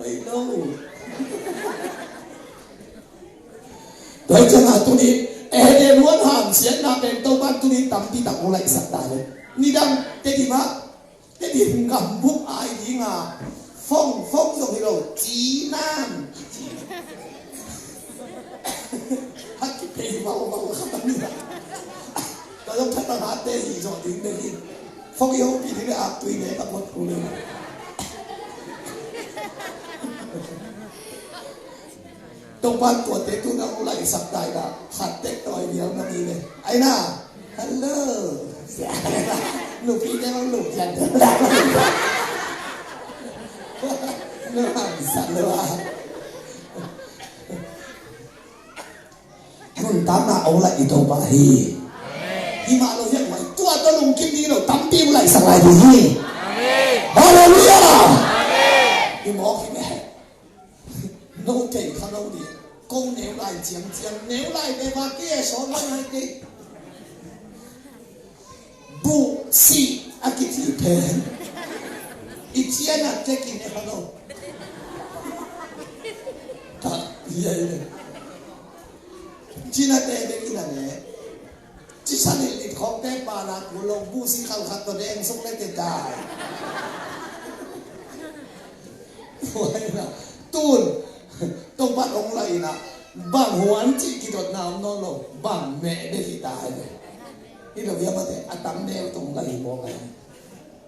Pai no. Tua ciang a tuni Eden huan hamsiatna pen Topan tuni tampi tak hong laihsak ta le. Nidang te di mah. Tedi gambup ai dinga fong fong zong hi lo cinan kici. Hak kipei mau mau khat a ni. Ka zong khat a hate hi zawh ding dek hi. Fong i hong pi ding le ak tui ne ka pot ku le. Topan tuate tu na hong laihsak tai na khat tek tawi vial na ni le. Ai na. Hello. Nupi te bang lu kian. Na hang san lo a. Nuntakna hong laih i Topa hi. Hi mah lo hian mai tua tawh lungkim ding lo tampi hong laihsak lai ding hi. Halleluiah. Hi mawk hi meh. No kei kha lo ding. Kong neu lai ciangciang, neu lai ve va kei e, sawn lai ngai kei. Buh sih a kici pen i cian a tek in e kha lo. Ta, ia, ia. Cina te bek in a ne. Ci sa nih nih khawngte pana kul lo busi khalkhat tawh deng suk le te dai. Huai na tun Topan hong laih ina bang huan cih kidotna om nawn lo, bang meh bek hi ta hi ve. Hi lo hiam a te a tam neu tong laih hi mawk a hi.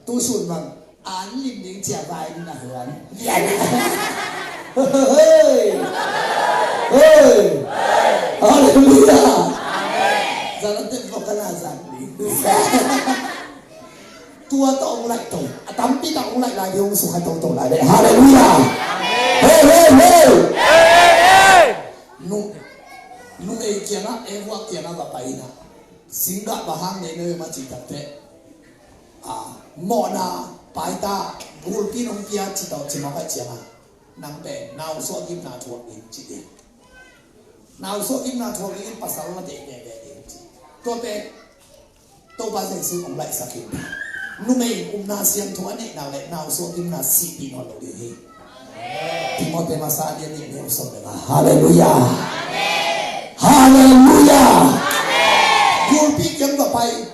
Tu sun bang an lim ding cia vai na huan. Hei! Hei! Halleluiah! Zan an tem vok ka na zan ding. Tua tawh hong laih to. A tampi tak hong laih lai ding hong sukha toto lai ding. Halleluiah! Hei, hei, hei! Numei kiangah, Eva kiangah va pai inah, singgah bang hang nei na hiam a cih takteh, a, mawhna paita, gulpi nong pia ci tawh ci mawk ahih ciangah, nang pen nausuah gimna thuak ding ci ding. Nausuah gimna thuak ding in pasal la deh deh deh ding ci. Tua pen Topa Jesu in hong laihsak hi. Numei in upna siangtho a neih nak leh nausuah gimna sihpih nawn lo ding hi. Timote masa a lian nih, a neu sawm le nga. Halleluiah. Halleluiah. Gulpi kiang va pai.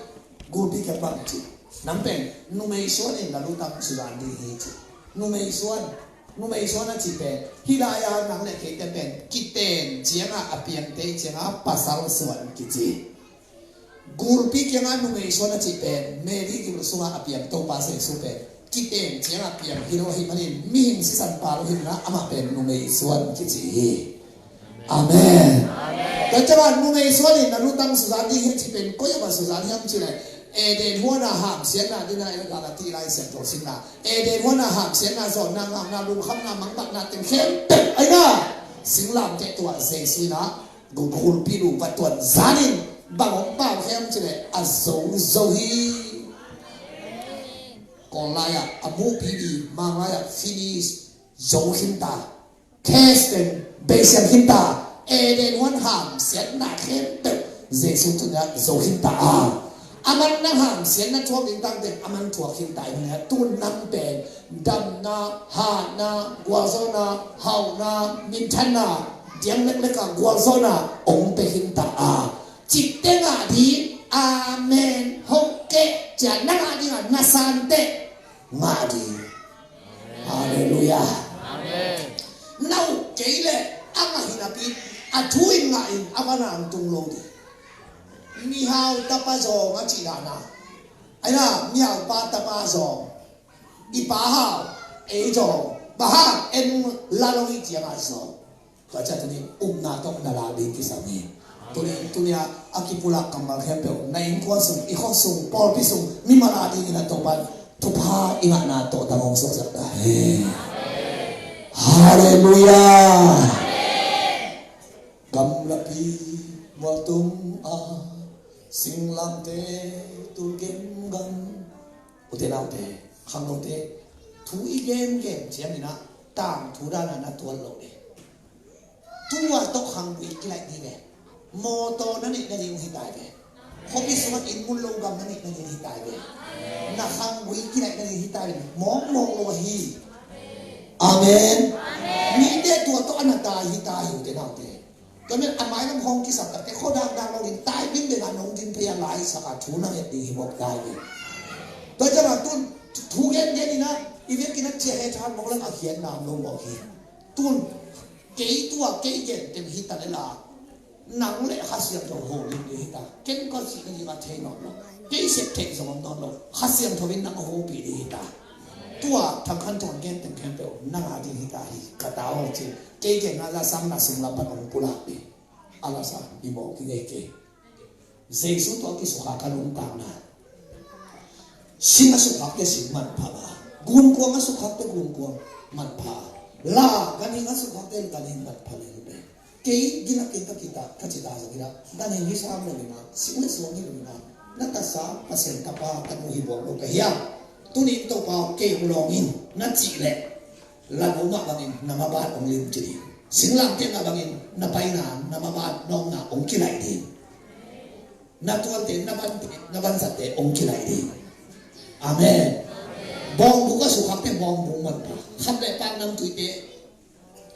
Gulpi kiang va ci. Nang pen numei suan in na lutang suzan ding hi ci. Numei suan. Numei suan a cih pen, hih lai-a nang le keite pen kiten ciangah a piangte ciangah pasal suan kici. Gulpi kiangah numei suan a cih pen Mary gil sungah a piang Topa Jesu pen kiten ciangah a piang hi lo ahih manin mihing sisan pha lo hi lo-in amah pen numei suan kici hi. Amen. Tua ciangah numei suan in na lutang suzan ding hi cih pen koi ah va suzan hiam cih leh, Eden huan a hamsiatna ding a, Galati Lai Siangtho simna, Eden huan a hamsiatna, zawnna, ngakna, lungkhamna, mangbatna teng khempeuh a ina, singlamteh tungah Jesu in a gulpi lu va tuan zanin bang hong pau hiam cih leh a zo zo hi. Kawl lai-ah a muhpi ding, Mang lai-ah finish, zo khinta. Case pen beisiang khinta. Eden huan hamsiatna khempeuh Jesu tungah zo khinta a, aman nang hamsiatna thuak ding tangte aman thuak khinta hi. Tun nang pen damna, hatna, gualzawhna, hauhna, minthanna, diang leklek a gualzawhna hong pia khinta a, cih teng ngah ding. Amen. Hong keh ciang na ngah ding a, na santeh ngah ding. Halleluiah. Amen. Nau kei leh a ngah hi napi, a thu in ngah in a va nang tung lo ding. Mihau tapa zawng a cih dan a, a ina, mihau pa tapa zawng. I pa hau, ei zawng. Bang hang, en la lo i ciangah zawng. Tua ciang tuni upna tawh na lak ding kisam hi. Tuni, tuni a, a kipulak kammal khempeuh na innkuan sung, i khua sung, pawlpi sung, mimal a dingin a Topa'n thupha i ngahna tawh tang hong suaksak ta hen. Halleluiah. Gamlapi mualtung a, singlamteh tul gemgam. Ute naute, khangnote, thu i gemgem ciangin a, tangthu dan a na tuat loh ding. Tua tawh khanggui kilaih ding ve. Mawtaw na neih nading hi ta ve. Khuapi sungah inn mun lo gam na neih nading hi ta ve. Na khanggui kilaih nading hi ta ve. Mawkmawk lo hi. Amen. Mite tua tawh a na tai hi ta hi, ute naute. Tua manin a mailam hong kisap takteh khua dangdang lo ding, tai ding ding a nong din phei a laisak a thu na nget ding hi mawk ta ve. Tua ciangin tun thu gengen in a, i vekin a ciah het hat mawk leng a khiatna om lo mawk hi. Tun kei tua kei gen teng hi ta leh la, nang leh Kha Siangtho holim ding hi ta. Ken ka cih nading a thei nawn lo. Kei sep theih zong om nawn lo. Kha Siangtho in nang a hopih ding hi ta. Tua Thang Khan Thawng gen teng khempeuh nang a ding hi ta hi. Ka ta aw ci. Kei genna la sang na sung lam pan hong pulak ding. A la sa i mawk i ngei kei. Jesu tawh a kisukha ka lungtang na. Sing a sukhakte sing manpha a, gunkuang a sukhakte gunkuang manpha a, la ganhing a sukhakte ganhing manpha lel ve. Kei gina kei ka kita, ka cita zong gina, ganhing hi sam lo ina, sing le suang hi lo ina, na tasa Pasian tapa ka nu hi buang lo ka hiam? Tuni in Topa kei hong lawng in na cih leh, la no mah bangin na maban hong lim ci ding. Singlamteh mah bangin na paina, na maban na omna hong kilaih ding. Na tuante, na vante, na vanzatte hong kilaih ding. Amen. Bawngbuk a sukhakte bawngbuk manpha. Khat le pak namtuite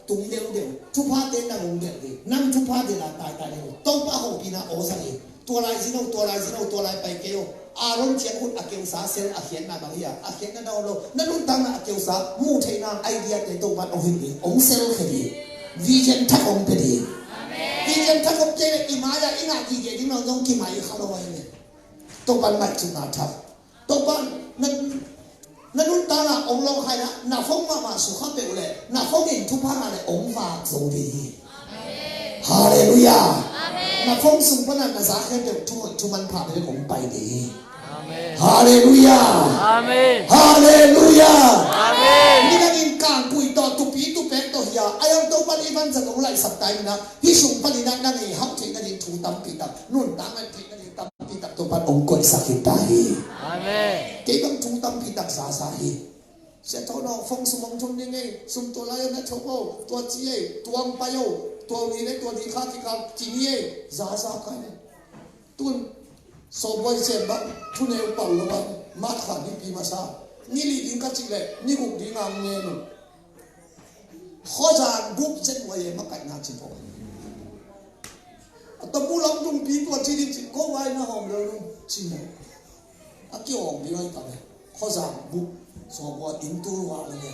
tung deudeu. Thuphate nang hong gelh ding. Nang thupha gelh a taitai ding. Topa hopihna awsa ding. Tua lai zin o, tua lai zin o, tua lai pai kei o. Aaron ciang khut a keusa sel a khiatna bang hi a, a khiatna na om lo. Na nuntakna a keusa muh theihna idea te Topa in hong hilh ding, hong selkhia ding. Vision thak hong pia ding. Vision thak hong pia leh i mai-ah i ngah gige ding nawn zong kimai kha lo ahi ve. Topa in ngaihsutna thak. Topa in na, na nuntakna hong lawngkhaina, na phone mahmah sukha peuh leh, na phone in thupha ngah leh hong vak zo ding hi. Halleluiah. Na phone sung pana na za khempeuh thu hoih thu manpha bek hong pai ding hi. Halleluiah. Halleluiah. Midang in kangpui tawh, tupi tupek tawh hi a, a iang Topa in i vanzat hong laihsak ta in a, hih sung panin a na ngei hauh thei Topa'n hong koihsak hi ta hi. Amen. Kei bang thu tampi tak zasa hi. Sia tho no, fong sum hong thum ding ei, sum tua lai-a na thok o, tua ci ei, tua hong pai o, tua ni le tua ni kha kikal ci ni ei, zasa kai ne. Tun sawbuai sem bang thuneu pal lo a, mat khan hi pi masa. Ni li ding ka cih leh ni guk ding ang ngen uh. Khuazan bup zet uh a, e makaihna ci pawh. A tabu lam dungpi tua ci ding ci, ko vai na hawm lo nu ci maw. A kihawm ding ai ta le. Khuazan bup sawbuai in tul uh a le.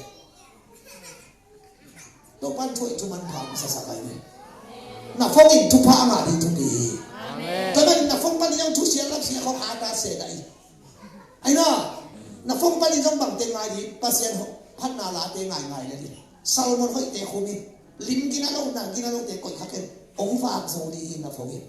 Topa'n thu i thuman pha sasak ai ni. Na fong in thupha a ngah ding thupi hi. Amen. Tua manin na fong panin zong thusia lapsia khawng a ta se dah hi. Ai na, na fong panin zong bangte ngai ding, Pasian phatna late ngaingai le ding. Salmon hoihte khum in, lim gina lo, na gina lote koih kha ken, hong vak zo ding hi na fong in.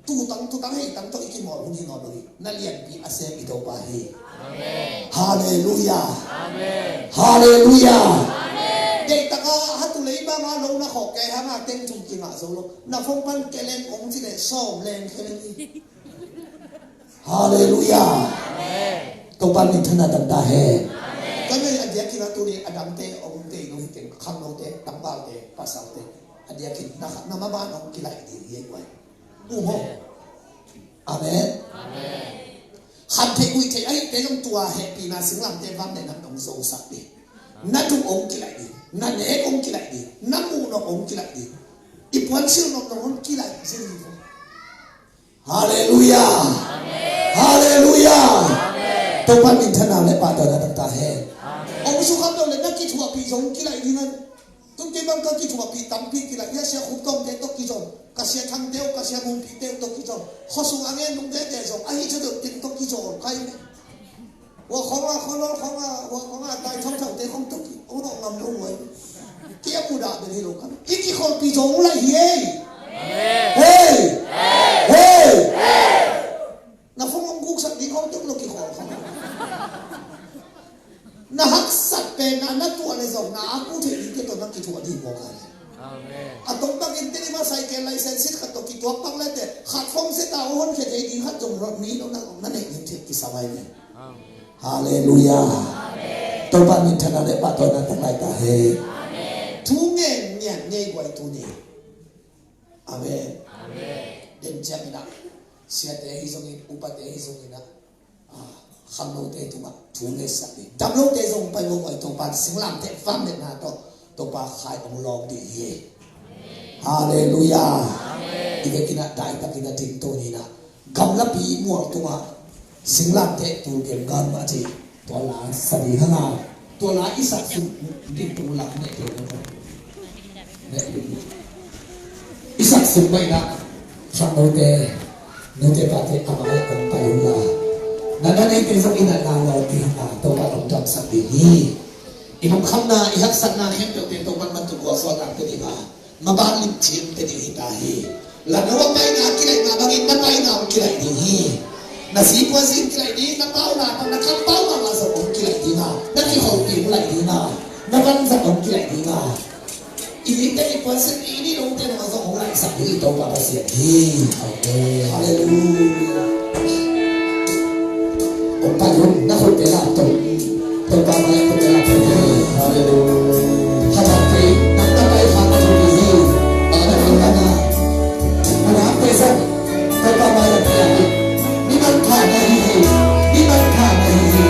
Tutang, tutang hei tang tawh i kimawl hun hi nawn lo hi. Na lianpi a sem i Topa hi. Amen. Halleluiah. Amen. Halleluiah. Amen. Deihtak a hatu lei bang a lo na khawk kei hang a teng thum kingah zo lo. Na fong pan ke leng kong ci leh sawm leng khe leng hi. Halleluiah. Amen. Topa'n minthanna tang ta hen. Amen. Ka ngei a diakin a tuni a dangte hong tei lo hi teng, khangnote, tangvalte, pasalte. A diakin na kha, na maban hong kilaih ding hi ei guai. Mu maw? Amen. Amen. Khan theih guih theih ahihte zong tua hehpihna singlamteh vang le nam hong zosak ding. Na duh hong kilaih ding, na nek hong kilaih ding, na muh nawk hong kilaih ding. I puansilh nawk nawk hong kilaih zing ding. Halleluiah. Amen. Halleluiah. Amen. Topa'n minthanna le pahtawina tang ta hen. Amen. Hong sukha lo le na kithuahpih zong kilaih ding a. Tun kei bang ka kithuahpih tampi kilaih, ia sia Khup Tawngte tawh kizom, ka sia Thangte uh, ka sia Mumpite uh tawh kizom, khuasung a ngen nungte te zong ahi cia deuh teng tawh kizom kai ne. Hua khawng a, khualol khawng a, hua khawng a tai thauthau te khawng tawh ki, hong nawh ngam lo uh ai. Kei a mudah bel hi lo kha. I kikholhpih zong uh laih hi ei. Amen. Hei. Hei. Hei. Na fong hong guksak ding khawng tuk lo kikhawl kha. Na haksat pen a na tuah le zong na a ku thei ding te tawh na kithuah ding mawk a. Amen. A tong bangin teni ma cycle license khat tawh kituak bang le te khat fong se ta uh honkhia thei ding khat zong rot mi lo na na neih ding thei kisam ai ne. Amen. Halleluiah. Amen. Topa minthanna le pahtawina tang lai ta hen. Amen. Thu ngen ngiat ngei guai tuni. Amen. Amen. Den ciang inah siate hi zongin, upate hi zongin ah, ah, khangnote tungah thu ngetsak ding, damlote zong pai mawk ai. Topa singlamteh vangliatna tawh Topa khai hong lawng ding hi. Halleluiah. Amen. I vekin ah daitakin a dingto ni inah gamlapi mual tungah singlamteh tul gen gan mah ci. Tua la sa ding hang a, tua la i sak sung ding tung la ne tua ne. I sak sung mai na, sang note, note pate a mai a kong pai hong la. Na na neite zong i na la lo ding hang a, Topa hong damsak ding hi. I lungkhamna, i haksatna khempeuhte Topa man tung gualsuak ding hi a. Maban limcin pia ding hi ta hi. Lano a paina a kilaih mah bangin na paina hong kilaih ding hi. Na sipuazi hong kilaih ding, na pauna bang, na kampau mah zong hong kilaih ding a, na kikholhpih hong laih ding a, na vanzat hong kilaih ding a. I mite i puansilh i ni lungte nang zong hong laihsak ding i Topa Pasian hi. Amen. Halleluiah. Kong pai un, na khutte lam to. Topa mai a khutte lam to. Halleluiah. Khatak kei, nang na pai kha na thu hi. A na khutte na. Na lam te zong. Topa mai a khutte lam. Ni man kha na hi hi. Ni man kha na hi hi.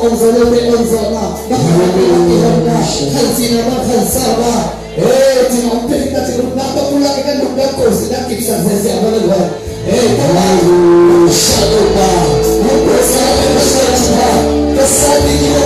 Hong zawh lote hong zawhna, na khanzihna bang khansa a, eh, cih hong pia ding ta cih, na tawh pulak i kan nungdam ko si na kipsak ziahziah bang a luan. Eh, Topa, hong pia sa, hong pia sa, hong pia sa, hong pia sa,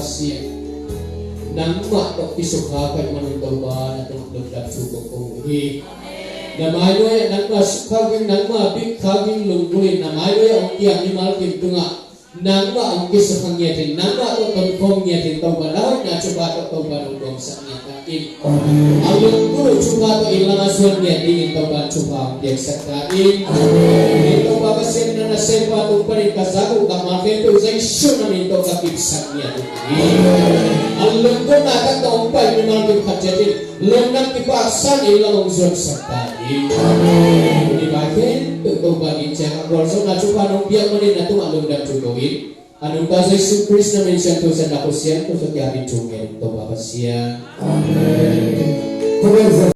Pasian, nangmah tawh kisukha ka hih manin Topa na tungah lungdam thu ka ko hi. Na mainuai ah nangmah sukha ding, nangmah bikha ding lunggulh in na mainuai ah hong kiam mimal kim tungah nangmah hong kisukha ngiat in, nangmah tawh tonkhawm ngiat in Topa, na hoihna thupha tawh Topa nong nuamsak ngiat in. A lunggulh uh thupha tawh inn lam ah zuan ngiat dingin Topa thupha hong piaksak ta in. Amen. Topa Pasian, na nasempa tung panin ka zak uh ka mal khempeuh Jesu na min tawh ka kipsak ngiat uh hi. A lunggulhna tak tawh hong pai mimal kim khat ciat in lungdam kipaksa in inn lam hong zuansak ta in. Amen. Tuni vai khempeuh Topa in ciang a gualzawhna thupha nong piak manin na tungah lungdam thu ko in. A nungta Jesu Khrist na min siangtho siatna khutsiang tawh kiangin thu ngen Topa Pasian. Amen. Khuaben zong